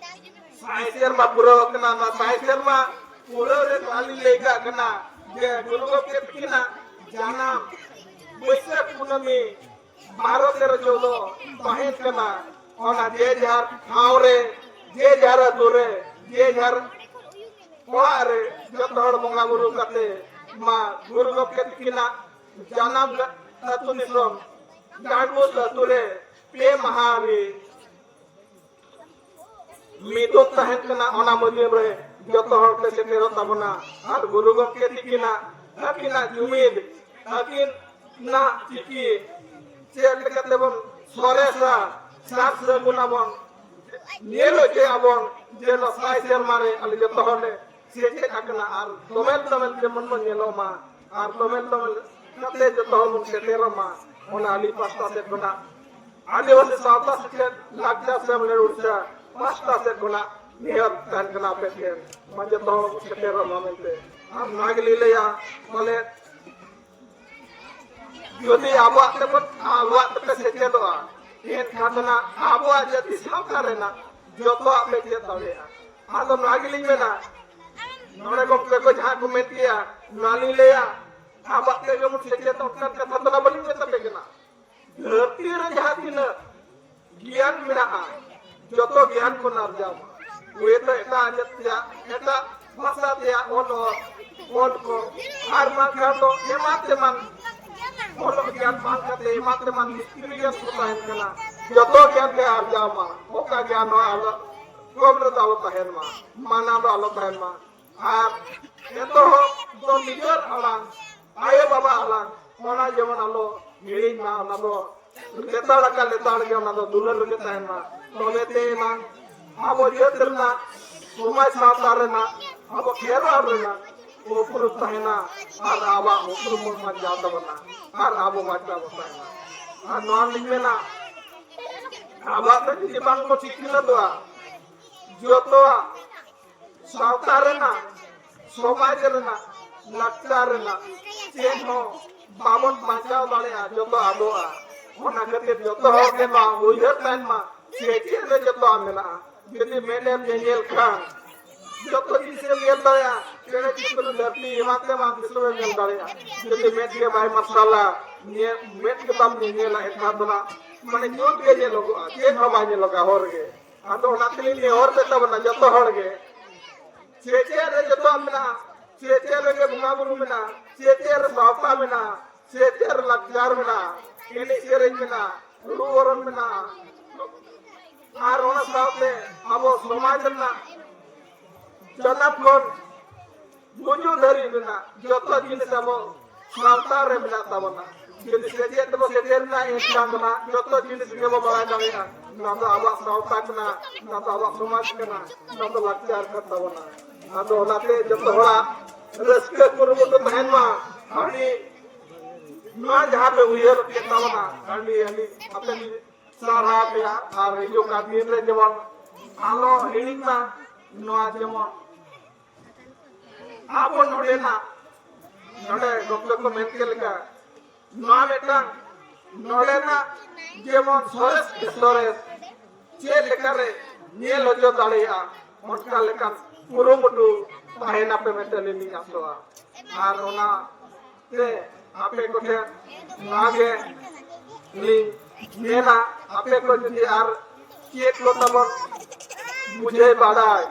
ᱥᱟᱭ ᱥᱮᱨᱢᱟ ᱯᱩᱨᱟᱹᱣ ᱠᱟᱱᱟ᱾ ᱱᱚᱣᱟ ᱥᱟᱭ ᱥᱮᱨᱢᱟ ᱯᱩᱨᱟᱹᱣ ᱨᱮ ᱱᱚᱣᱟ ᱞᱤᱧ ᱞᱟᱹᱭ ᱠᱟᱜ ᱠᱟᱱᱟ ᱡᱮ ᱜᱩᱨᱩ ᱜᱚᱢᱠᱮ ᱛᱤᱠᱤᱱᱟᱜ ᱡᱟᱱᱟᱢ ᱵᱟᱹᱭᱥᱟᱹᱠᱷ ᱠᱩᱱᱟᱹᱢᱤ ᱵᱟᱨᱚ ᱛᱮᱨᱚ ᱪᱳᱫᱚ ᱛᱟᱦᱮᱸ ᱠᱟᱱᱟ᱾ ᱚᱱᱟ ᱡᱮ ᱡᱟᱦᱟᱨ ᱴᱷᱟᱶ ᱨᱮ, ᱡᱮ ᱡᱟᱦᱟᱨ ᱟᱹᱛᱩ ᱨᱮ, ᱡᱮ ᱡᱟᱦᱟᱨ ᱚᱲᱟᱜ ᱨᱮ ᱡᱚᱛᱚ ᱦᱚᱲ ᱵᱚᱸᱜᱟ ᱵᱩᱨᱩ ᱠᱟᱛᱮ ᱢᱟ ᱜᱩᱨᱩ ᱜᱚᱢᱠᱮ ᱛᱤᱠᱤᱱᱟᱜ ᱡᱟᱱᱟᱢ ᱟᱹᱛᱩ ᱫᱤᱥᱚᱢ ᱰᱟᱸᱰᱵᱳᱥ ᱟᱹᱛᱩ ᱨᱮ ᱯᱮ ᱢᱟᱦᱟ ᱨᱮ ᱢᱤᱫᱚᱜ ᱛᱟᱦᱮᱱ ᱠᱟᱱᱟ᱾ ᱚᱱᱟ ᱢᱟᱹᱫᱤᱱ ᱨᱮ ᱡᱚᱛᱚ ᱦᱚᱲ ᱯᱮ ᱥᱮᱴᱮᱨᱚᱜ ᱛᱟᱵᱚᱱᱟ᱾ ᱟᱨ ᱜᱩᱨᱩ ᱜᱚᱢᱠᱮ ᱛᱤᱠᱤᱱᱟᱜ, ᱟᱹᱠᱤᱱᱟᱜ ᱡᱩᱢᱤᱫ, ᱟᱹᱠᱤᱱᱟᱜ ᱪᱤᱠᱤ ᱪᱮᱫ ᱞᱮᱠᱟᱛᱮᱵᱚᱱ ᱥᱚᱨᱮᱥᱟ, ᱥᱟᱨ ᱥᱟᱹᱜᱩᱱ ᱟᱵᱚᱱ, ᱧᱮᱞ ᱦᱚᱪᱚᱭᱟᱵᱚᱱ ᱡᱮ ᱱᱚᱣᱟ ᱥᱟᱭ ᱥᱮᱨᱢᱟ ᱨᱮ ᱟᱞᱮ ᱡᱚᱛᱚ ᱦᱚᱲ ᱞᱮ ᱥᱮᱪᱮᱫ ᱟᱠᱟᱱᱟ᱾ ᱟᱨ ᱫᱚᱢᱮᱞ ᱫᱚᱢᱮᱞ ᱡᱮᱢᱚᱱ ᱵᱚᱱ ᱧᱮᱞᱚᱜ ᱢᱟ, ᱟᱨ ᱫᱚᱢᱮᱞ ᱫᱚᱢᱮᱞ ᱠᱟᱛᱮ ᱡᱚᱛᱚ ᱦᱚᱲ ᱵᱚᱱ ᱥᱮᱴᱮᱨᱚᱜ ᱢᱟ᱾ ᱚᱱᱟ ᱟᱹᱞᱤᱧ ᱯᱟᱥᱴᱟ ᱥᱮᱫ ᱠᱷᱚᱱᱟᱜ ᱟᱹᱫᱤᱵᱟᱹᱥᱤ ᱥᱟᱶᱛᱟ ᱥᱮᱪᱮᱫ ᱞᱟᱠᱪᱟᱨ ᱥᱮᱢᱞᱮᱫ ᱳᱰᱤᱥᱟ ᱯᱟᱥᱴᱟ ᱥᱮᱫ ᱠᱷᱚᱱᱟᱜ ᱱᱮᱦᱚᱨ ᱛᱟᱦᱮᱱ ᱠᱟᱱᱟ ᱟᱯᱮ ᱴᱷᱮᱱ, ᱢᱟ ᱡᱚᱛᱚ ᱦᱚᱲ ᱠᱚ ᱥᱮᱴᱮᱨᱚᱜ ᱢᱟ ᱢᱮᱱᱛᱮ᱾ ᱟᱨ ᱱᱚᱣᱟ ᱜᱮᱞᱤᱧ ᱞᱟᱹᱭᱟ, ᱵᱚᱞᱮ ᱡᱩᱫᱤ ᱟᱵᱚᱣᱟᱜ ᱛᱮᱵᱚᱱ, ᱟᱵᱚᱣᱟᱜ ᱛᱮᱯᱮ ᱥᱮᱪᱮᱫᱚᱜᱼᱟ, ᱮᱱᱠᱷᱟᱱ ᱫᱚ ᱱᱟᱜ ᱟᱵᱚᱣᱟᱜ ᱡᱟᱹᱛᱤ ᱥᱟᱶᱛᱟ ᱨᱮᱱᱟᱜ ᱡᱚᱛᱚᱣᱟᱜ ᱯᱮ ᱪᱮᱫ ᱫᱟᱲᱮᱭᱟᱜᱼᱟ᱾ ᱟᱫᱚ ᱱᱚᱣᱟ ᱜᱮᱞᱤᱧ ᱢᱮᱱᱟ, ᱱᱚᱰᱮ ᱜᱚᱢᱠᱮ ᱠᱚ ᱡᱟᱦᱟᱸ ᱠᱚ ᱢᱮᱱ ᱠᱮᱭᱟ, ᱱᱚᱣᱟ ᱞᱤᱧ ᱞᱟᱹᱭᱟ, ᱟᱵᱚᱣᱟᱜ ᱛᱮᱜᱮ ᱵᱚᱱ ᱥᱮᱪᱮᱫ, ᱚᱱᱠᱟᱱ ᱠᱟᱛᱷᱟ ᱫᱚ ᱱᱟᱜ ᱵᱟᱹᱞᱤᱧ ᱢᱮᱛᱟ ᱯᱮ ᱠᱟᱱᱟ᱾ ᱫᱷᱟᱹᱨᱛᱤ ᱨᱮ ᱡᱟᱦᱟᱸ ᱛᱤᱱᱟᱹᱜ ᱜᱮᱭᱟᱱ ᱢᱮᱱᱟᱜᱼᱟ, ᱡᱚᱛᱚ ᱜᱮᱭᱟᱱ ᱠᱚ ᱟᱨᱡᱟᱣ ᱢᱟ᱾ ᱦᱳᱭᱛᱳ ᱮᱴᱟᱜ ᱡᱟᱹᱛ ᱨᱮᱭᱟᱜ, ᱮᱴᱟᱜ ᱵᱷᱟᱥᱟ ᱛᱮᱭᱟᱜ ᱚᱞ, ᱚᱞ, ᱚᱞ ᱠᱚ, ᱟᱨ ᱵᱟᱝᱠᱷᱟᱱ ᱫᱚ ᱮᱢᱟᱱ ᱛᱮᱢᱟᱱ ᱚᱞᱚᱜ ᱜᱮᱭᱟᱱ ᱵᱟᱝ ᱠᱟᱛᱮ ᱮᱢᱟᱱ ᱛᱮᱢᱟᱱ ᱢᱤᱥᱛᱨᱤ ᱜᱮᱭᱟᱱ ᱠᱚ ᱛᱟᱦᱮᱱ ᱠᱟᱱᱟ᱾ ᱡᱚᱛᱚ ᱜᱮᱭᱟᱱ ᱜᱮ ᱟᱨᱡᱟᱣ ᱢᱟ, ᱚᱠᱟ ᱜᱮᱭᱟᱱ ᱦᱚᱸ ᱟᱞᱚ ᱠᱚᱢ ᱨᱮᱫᱚ ᱟᱞᱚ ᱛᱟᱦᱮᱱ ᱢᱟ, ᱢᱟᱱᱟ ᱫᱚ ᱟᱞᱚ ᱛᱟᱦᱮᱱ ᱢᱟ᱾ ᱟᱨ ᱮᱛᱚᱦᱚᱵ ᱫᱚ ᱱᱤᱡᱮᱨ ᱟᱲᱟᱝ, ᱟᱭᱳ ᱵᱟᱵᱟ ᱟᱲᱟᱝ, ᱚᱱᱟ ᱡᱮᱢᱚᱱ ᱟᱞᱚ ᱦᱤᱲᱤᱧ ᱢᱟ, ᱚᱱᱟ ᱫᱚ ᱞᱮᱛᱟᱲ ᱟᱠᱟᱱ ᱞᱮᱛᱟᱲ ᱜᱮ, ᱚᱱᱟ ᱫᱚ ᱫᱩᱞᱟᱹᱲ ᱨᱮᱜᱮ ᱛᱟᱦᱮᱱ ᱢᱟ᱾ ᱛᱚᱵᱮ ᱛᱮ ᱮᱱᱟᱝ ᱟᱵᱚ ᱡᱟᱹᱛ ᱨᱮᱱᱟᱜ, ᱥᱚᱢᱟᱡᱽ ᱥᱟᱶᱛᱟ ᱨᱮᱱᱟᱜ, ᱟᱵᱚ ᱠᱷᱮᱨᱣᱟᱲ ᱨᱮᱱᱟᱜ ᱩᱯᱨᱩᱢ ᱛᱟᱦᱮᱱᱟ ᱟᱨ ᱟᱵᱚᱣᱟᱜ ᱩᱯᱨᱩᱢ ᱵᱚᱱ ᱵᱟᱧᱪᱟᱣ ᱛᱟᱵᱚᱱᱟ ᱟᱨ ᱟᱵᱚ ᱵᱟᱧᱪᱟᱣ ᱵᱚᱱ ᱛᱟᱦᱮᱱᱟ᱾ ᱟᱨ ᱱᱚᱣᱟ ᱞᱤᱧ ᱢᱮᱱᱟ, ᱟᱵᱚᱣᱟᱜ ᱫᱚ ᱡᱩᱫᱤ ᱵᱟᱝ ᱵᱚᱱ ᱥᱤᱠᱷᱱᱟᱹᱛᱚᱜᱼᱟ, ᱡᱚᱛᱚᱣᱟᱜ ᱥᱟᱶᱛᱟ ᱨᱮᱱᱟᱜ, ᱥᱚᱢᱟᱡᱽ ᱨᱮᱱᱟᱜ, ᱞᱟᱠᱪᱟᱨ ᱨᱮᱱᱟᱜ ᱪᱮᱫ ᱦᱚᱸ ᱵᱟᱵᱚᱱ ᱵᱟᱧᱪᱟᱣ ᱫᱟᱲᱮᱭᱟᱜᱼᱟ, ᱡᱚᱛᱚ ᱟᱫᱚᱜᱼᱟ᱾ ᱚᱱᱟ ᱠᱷᱟᱹᱛᱤᱨ ᱡᱚᱛᱚ ᱦᱚᱲ ᱜᱮ ᱱᱚᱣᱟ ᱩᱭᱦᱟᱹᱨ ᱛᱟᱦᱮᱱ ᱢᱟ, ᱥᱮᱪᱮᱫ ᱨᱮ ᱡᱚᱛᱚᱣᱟᱜ ᱢᱮᱱᱟᱜᱼᱟ᱾ ᱡᱩᱫᱤ ᱢᱮᱫ ᱮᱢ ᱧᱮᱧᱮᱞ ᱠᱷᱟᱱ ᱡᱚᱛᱚ ᱡᱤᱱᱤᱥ ᱮᱢ ᱧᱮᱞ ᱫᱟᱲᱮᱭᱟᱜᱼᱟ, ᱪᱮᱬᱮ ᱪᱤᱯᱨᱩ ᱫᱷᱟᱹᱨᱛᱤ ᱮᱢᱟᱱ ᱛᱮᱢᱟᱱ ᱫᱤᱥᱚᱢ ᱮᱢ ᱧᱮᱞ ᱫᱟᱲᱮᱭᱟᱜᱼᱟ᱾ ᱡᱩᱫᱤ ᱢᱮᱫ ᱜᱮ ᱵᱟᱭ ᱢᱟᱨᱥᱟᱞᱟ, ᱧᱮᱞ, ᱢᱮᱫ ᱜᱮ ᱵᱟᱢ ᱧᱮᱧᱮᱞᱟ, ᱮᱱᱠᱷᱟᱱ ᱫᱚ ᱱᱟᱜ ᱢᱟᱱᱮ ᱧᱩᱛ ᱜᱮ ᱧᱮᱞᱚᱜᱚᱜᱼᱟ, ᱪᱮᱫ ᱦᱚᱸ ᱵᱟᱭ ᱧᱮᱞᱚᱜᱼᱟ ᱦᱚᱨ ᱜᱮ᱾ ᱟᱫᱚ ᱚᱱᱟ ᱛᱮᱞᱤᱧ ᱱᱮᱦᱚᱨ ᱯᱮ ᱛᱟᱵᱚᱱᱟ ᱡᱚᱛᱚ ᱦᱚᱲ ᱜᱮ, ᱥᱮᱪᱮᱫ ᱨᱮ ᱡᱚᱛᱚᱣᱟᱜ ᱢᱮᱱᱟᱜᱼᱟ, ᱥᱮᱪᱮᱫ ᱨᱮᱜᱮ ᱵᱚᱸᱜᱟ ᱵᱩᱨᱩ ᱢᱮᱱᱟᱜᱼᱟ, ᱥᱮᱪᱮᱫ ᱨᱮ ᱥᱟᱶᱛᱟ ᱢᱮᱱᱟᱜᱼᱟ, ᱥᱮᱪᱮᱫ ᱨᱮ ᱞᱟᱠᱪᱟᱨ ᱢᱮᱱᱟᱜᱼᱟ, ᱮᱱᱮᱡ ᱥᱮᱨᱮᱧ ᱢᱮᱱᱟᱜᱼᱟ, ᱨᱩ ᱚᱨᱚᱝ ᱢᱮᱱᱟᱜᱼᱟ᱾ ᱟᱨ ᱚᱱᱟ ᱥᱟᱶᱛᱮ ᱟᱵᱚ ᱥᱚᱢᱟᱡᱽ ᱨᱮᱱᱟᱜ ᱡᱟᱱᱟᱢ ᱠᱷᱚᱱ ᱜᱩᱡᱩᱜ ᱫᱷᱟᱹᱨᱤᱡ ᱨᱮᱱᱟᱜ ᱡᱚᱛᱚ ᱡᱤᱱᱤᱥ ᱟᱵᱚ ᱥᱟᱶᱛᱟ ᱨᱮ ᱢᱮᱱᱟᱜ ᱛᱟᱵᱚᱱᱟ᱾ ᱡᱩᱫᱤ ᱥᱮᱪᱮᱫ ᱛᱮᱵᱚ ᱥᱮᱪᱮᱫ ᱮᱱᱟ, ᱮᱱᱠᱷᱟᱱ ᱫᱚ ᱱᱟᱜ ᱡᱚᱛᱚ ᱡᱤᱱᱤᱥ ᱜᱮᱵᱚ ᱵᱟᱲᱟᱭ ᱫᱟᱲᱮᱭᱟᱜᱼᱟ᱾ ᱱᱚᱣᱟ ᱫᱚ ᱟᱵᱚᱣᱟᱜ ᱥᱟᱶᱛᱟ ᱠᱟᱱᱟ, ᱱᱚᱣᱟ ᱫᱚ ᱟᱵᱚᱣᱟᱜ ᱥᱚᱢᱟᱡᱽ ᱠᱟᱱᱟ, ᱱᱚᱣᱟ ᱫᱚ ᱞᱟᱠᱪᱟᱨ ᱠᱟᱱ ᱛᱟᱵᱚᱱᱟ᱾ ᱟᱫᱚ ᱚᱱᱟᱛᱮ ᱡᱚᱛᱚ ᱦᱚᱲᱟᱜ ᱨᱟᱹᱥᱠᱟᱹ ᱠᱩᱨᱩᱢᱩᱴᱩ ᱛᱟᱦᱮᱱ ᱢᱟ᱾ ᱟᱹᱰᱤ ᱱᱚᱣᱟ ᱡᱟᱦᱟᱸ ᱯᱮ ᱩᱭᱦᱟᱹᱨ ᱠᱮᱫ ᱛᱟᱵᱚᱱᱟ, ᱟᱹᱰᱤ, ᱟᱹᱰᱤ ᱟᱯᱮ ᱥᱟᱨᱦᱟᱣ ᱯᱮᱭᱟ᱾ ᱟᱨ ᱦᱤᱡᱩᱜ ᱠᱟᱱ ᱫᱤᱱ ᱨᱮ ᱡᱮᱢᱚᱱ ᱟᱞᱚ ᱦᱤᱲᱤᱧ ᱢᱟ, ᱱᱚᱣᱟ ᱡᱮᱢᱚᱱ ᱟᱵᱚ ᱱᱚᱰᱮᱱᱟᱜ, ᱱᱚᱰᱮ ᱜᱚᱢᱠᱮ ᱠᱚ ᱢᱮᱱ ᱠᱮᱫ ᱞᱮᱠᱟ, ᱱᱚᱣᱟ ᱢᱤᱫᱴᱟᱝ ᱱᱚᱰᱮᱱᱟᱜ ᱡᱮᱢᱚᱱ ᱥᱚᱨᱮᱥ ᱥᱚᱨᱮᱥ ᱪᱮᱫ ᱞᱮᱠᱟᱨᱮ ᱧᱮᱞ ᱦᱚᱪᱚ ᱫᱟᱲᱮᱭᱟᱜᱼᱟ, ᱚᱱᱠᱟ ᱞᱮᱠᱟᱱ ᱠᱩᱨᱩᱢᱩᱴᱩ ᱛᱟᱦᱮᱱᱟᱯᱮ ᱢᱮᱱᱛᱮ ᱟᱹᱞᱤᱧ ᱞᱤᱧ ᱟᱥᱚᱜᱼᱟ᱾ ᱟᱨ ᱚᱱᱟ ᱛᱮ ᱟᱯᱮ ᱠᱚᱴᱷᱮᱱ ᱱᱚᱣᱟ ᱜᱮ ᱞᱤᱧ ᱢᱮᱱᱟ, ᱟᱯᱮ ᱠᱚ ᱡᱩᱫᱤ ᱟᱨ ᱪᱮᱫ ᱠᱚ ᱛᱟᱵᱚᱱ ᱵᱩᱡᱷᱟᱹᱣ ᱵᱟᱲᱟᱭ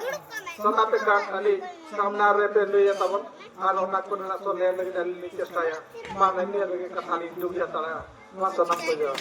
ᱥᱟᱱᱟ ᱯᱮ ᱠᱷᱟᱱ ᱟᱹᱞᱤᱧ ᱥᱟᱢᱱᱟ ᱨᱮᱯᱮ ᱞᱟᱹᱭᱟ ᱛᱟᱵᱚᱱ, ᱟᱨ ᱚᱱᱟ ᱠᱚᱨᱮᱱᱟᱜ ᱥᱚᱞᱦᱮ ᱞᱟᱹᱜᱤᱫ ᱟᱹᱞᱤᱧ ᱞᱤᱧ ᱪᱮᱥᱴᱟᱭᱟ᱾ ᱢᱟ ᱱᱤᱭᱟᱹ ᱨᱮᱜᱮ ᱠᱟᱛᱷᱟ ᱞᱤᱧ ᱰᱩᱵᱤ ᱦᱟᱛᱟᱲᱟ᱾ ᱢᱟ ᱥᱟᱱᱟᱢ ᱠᱚ ᱡᱚᱦᱟᱨ᱾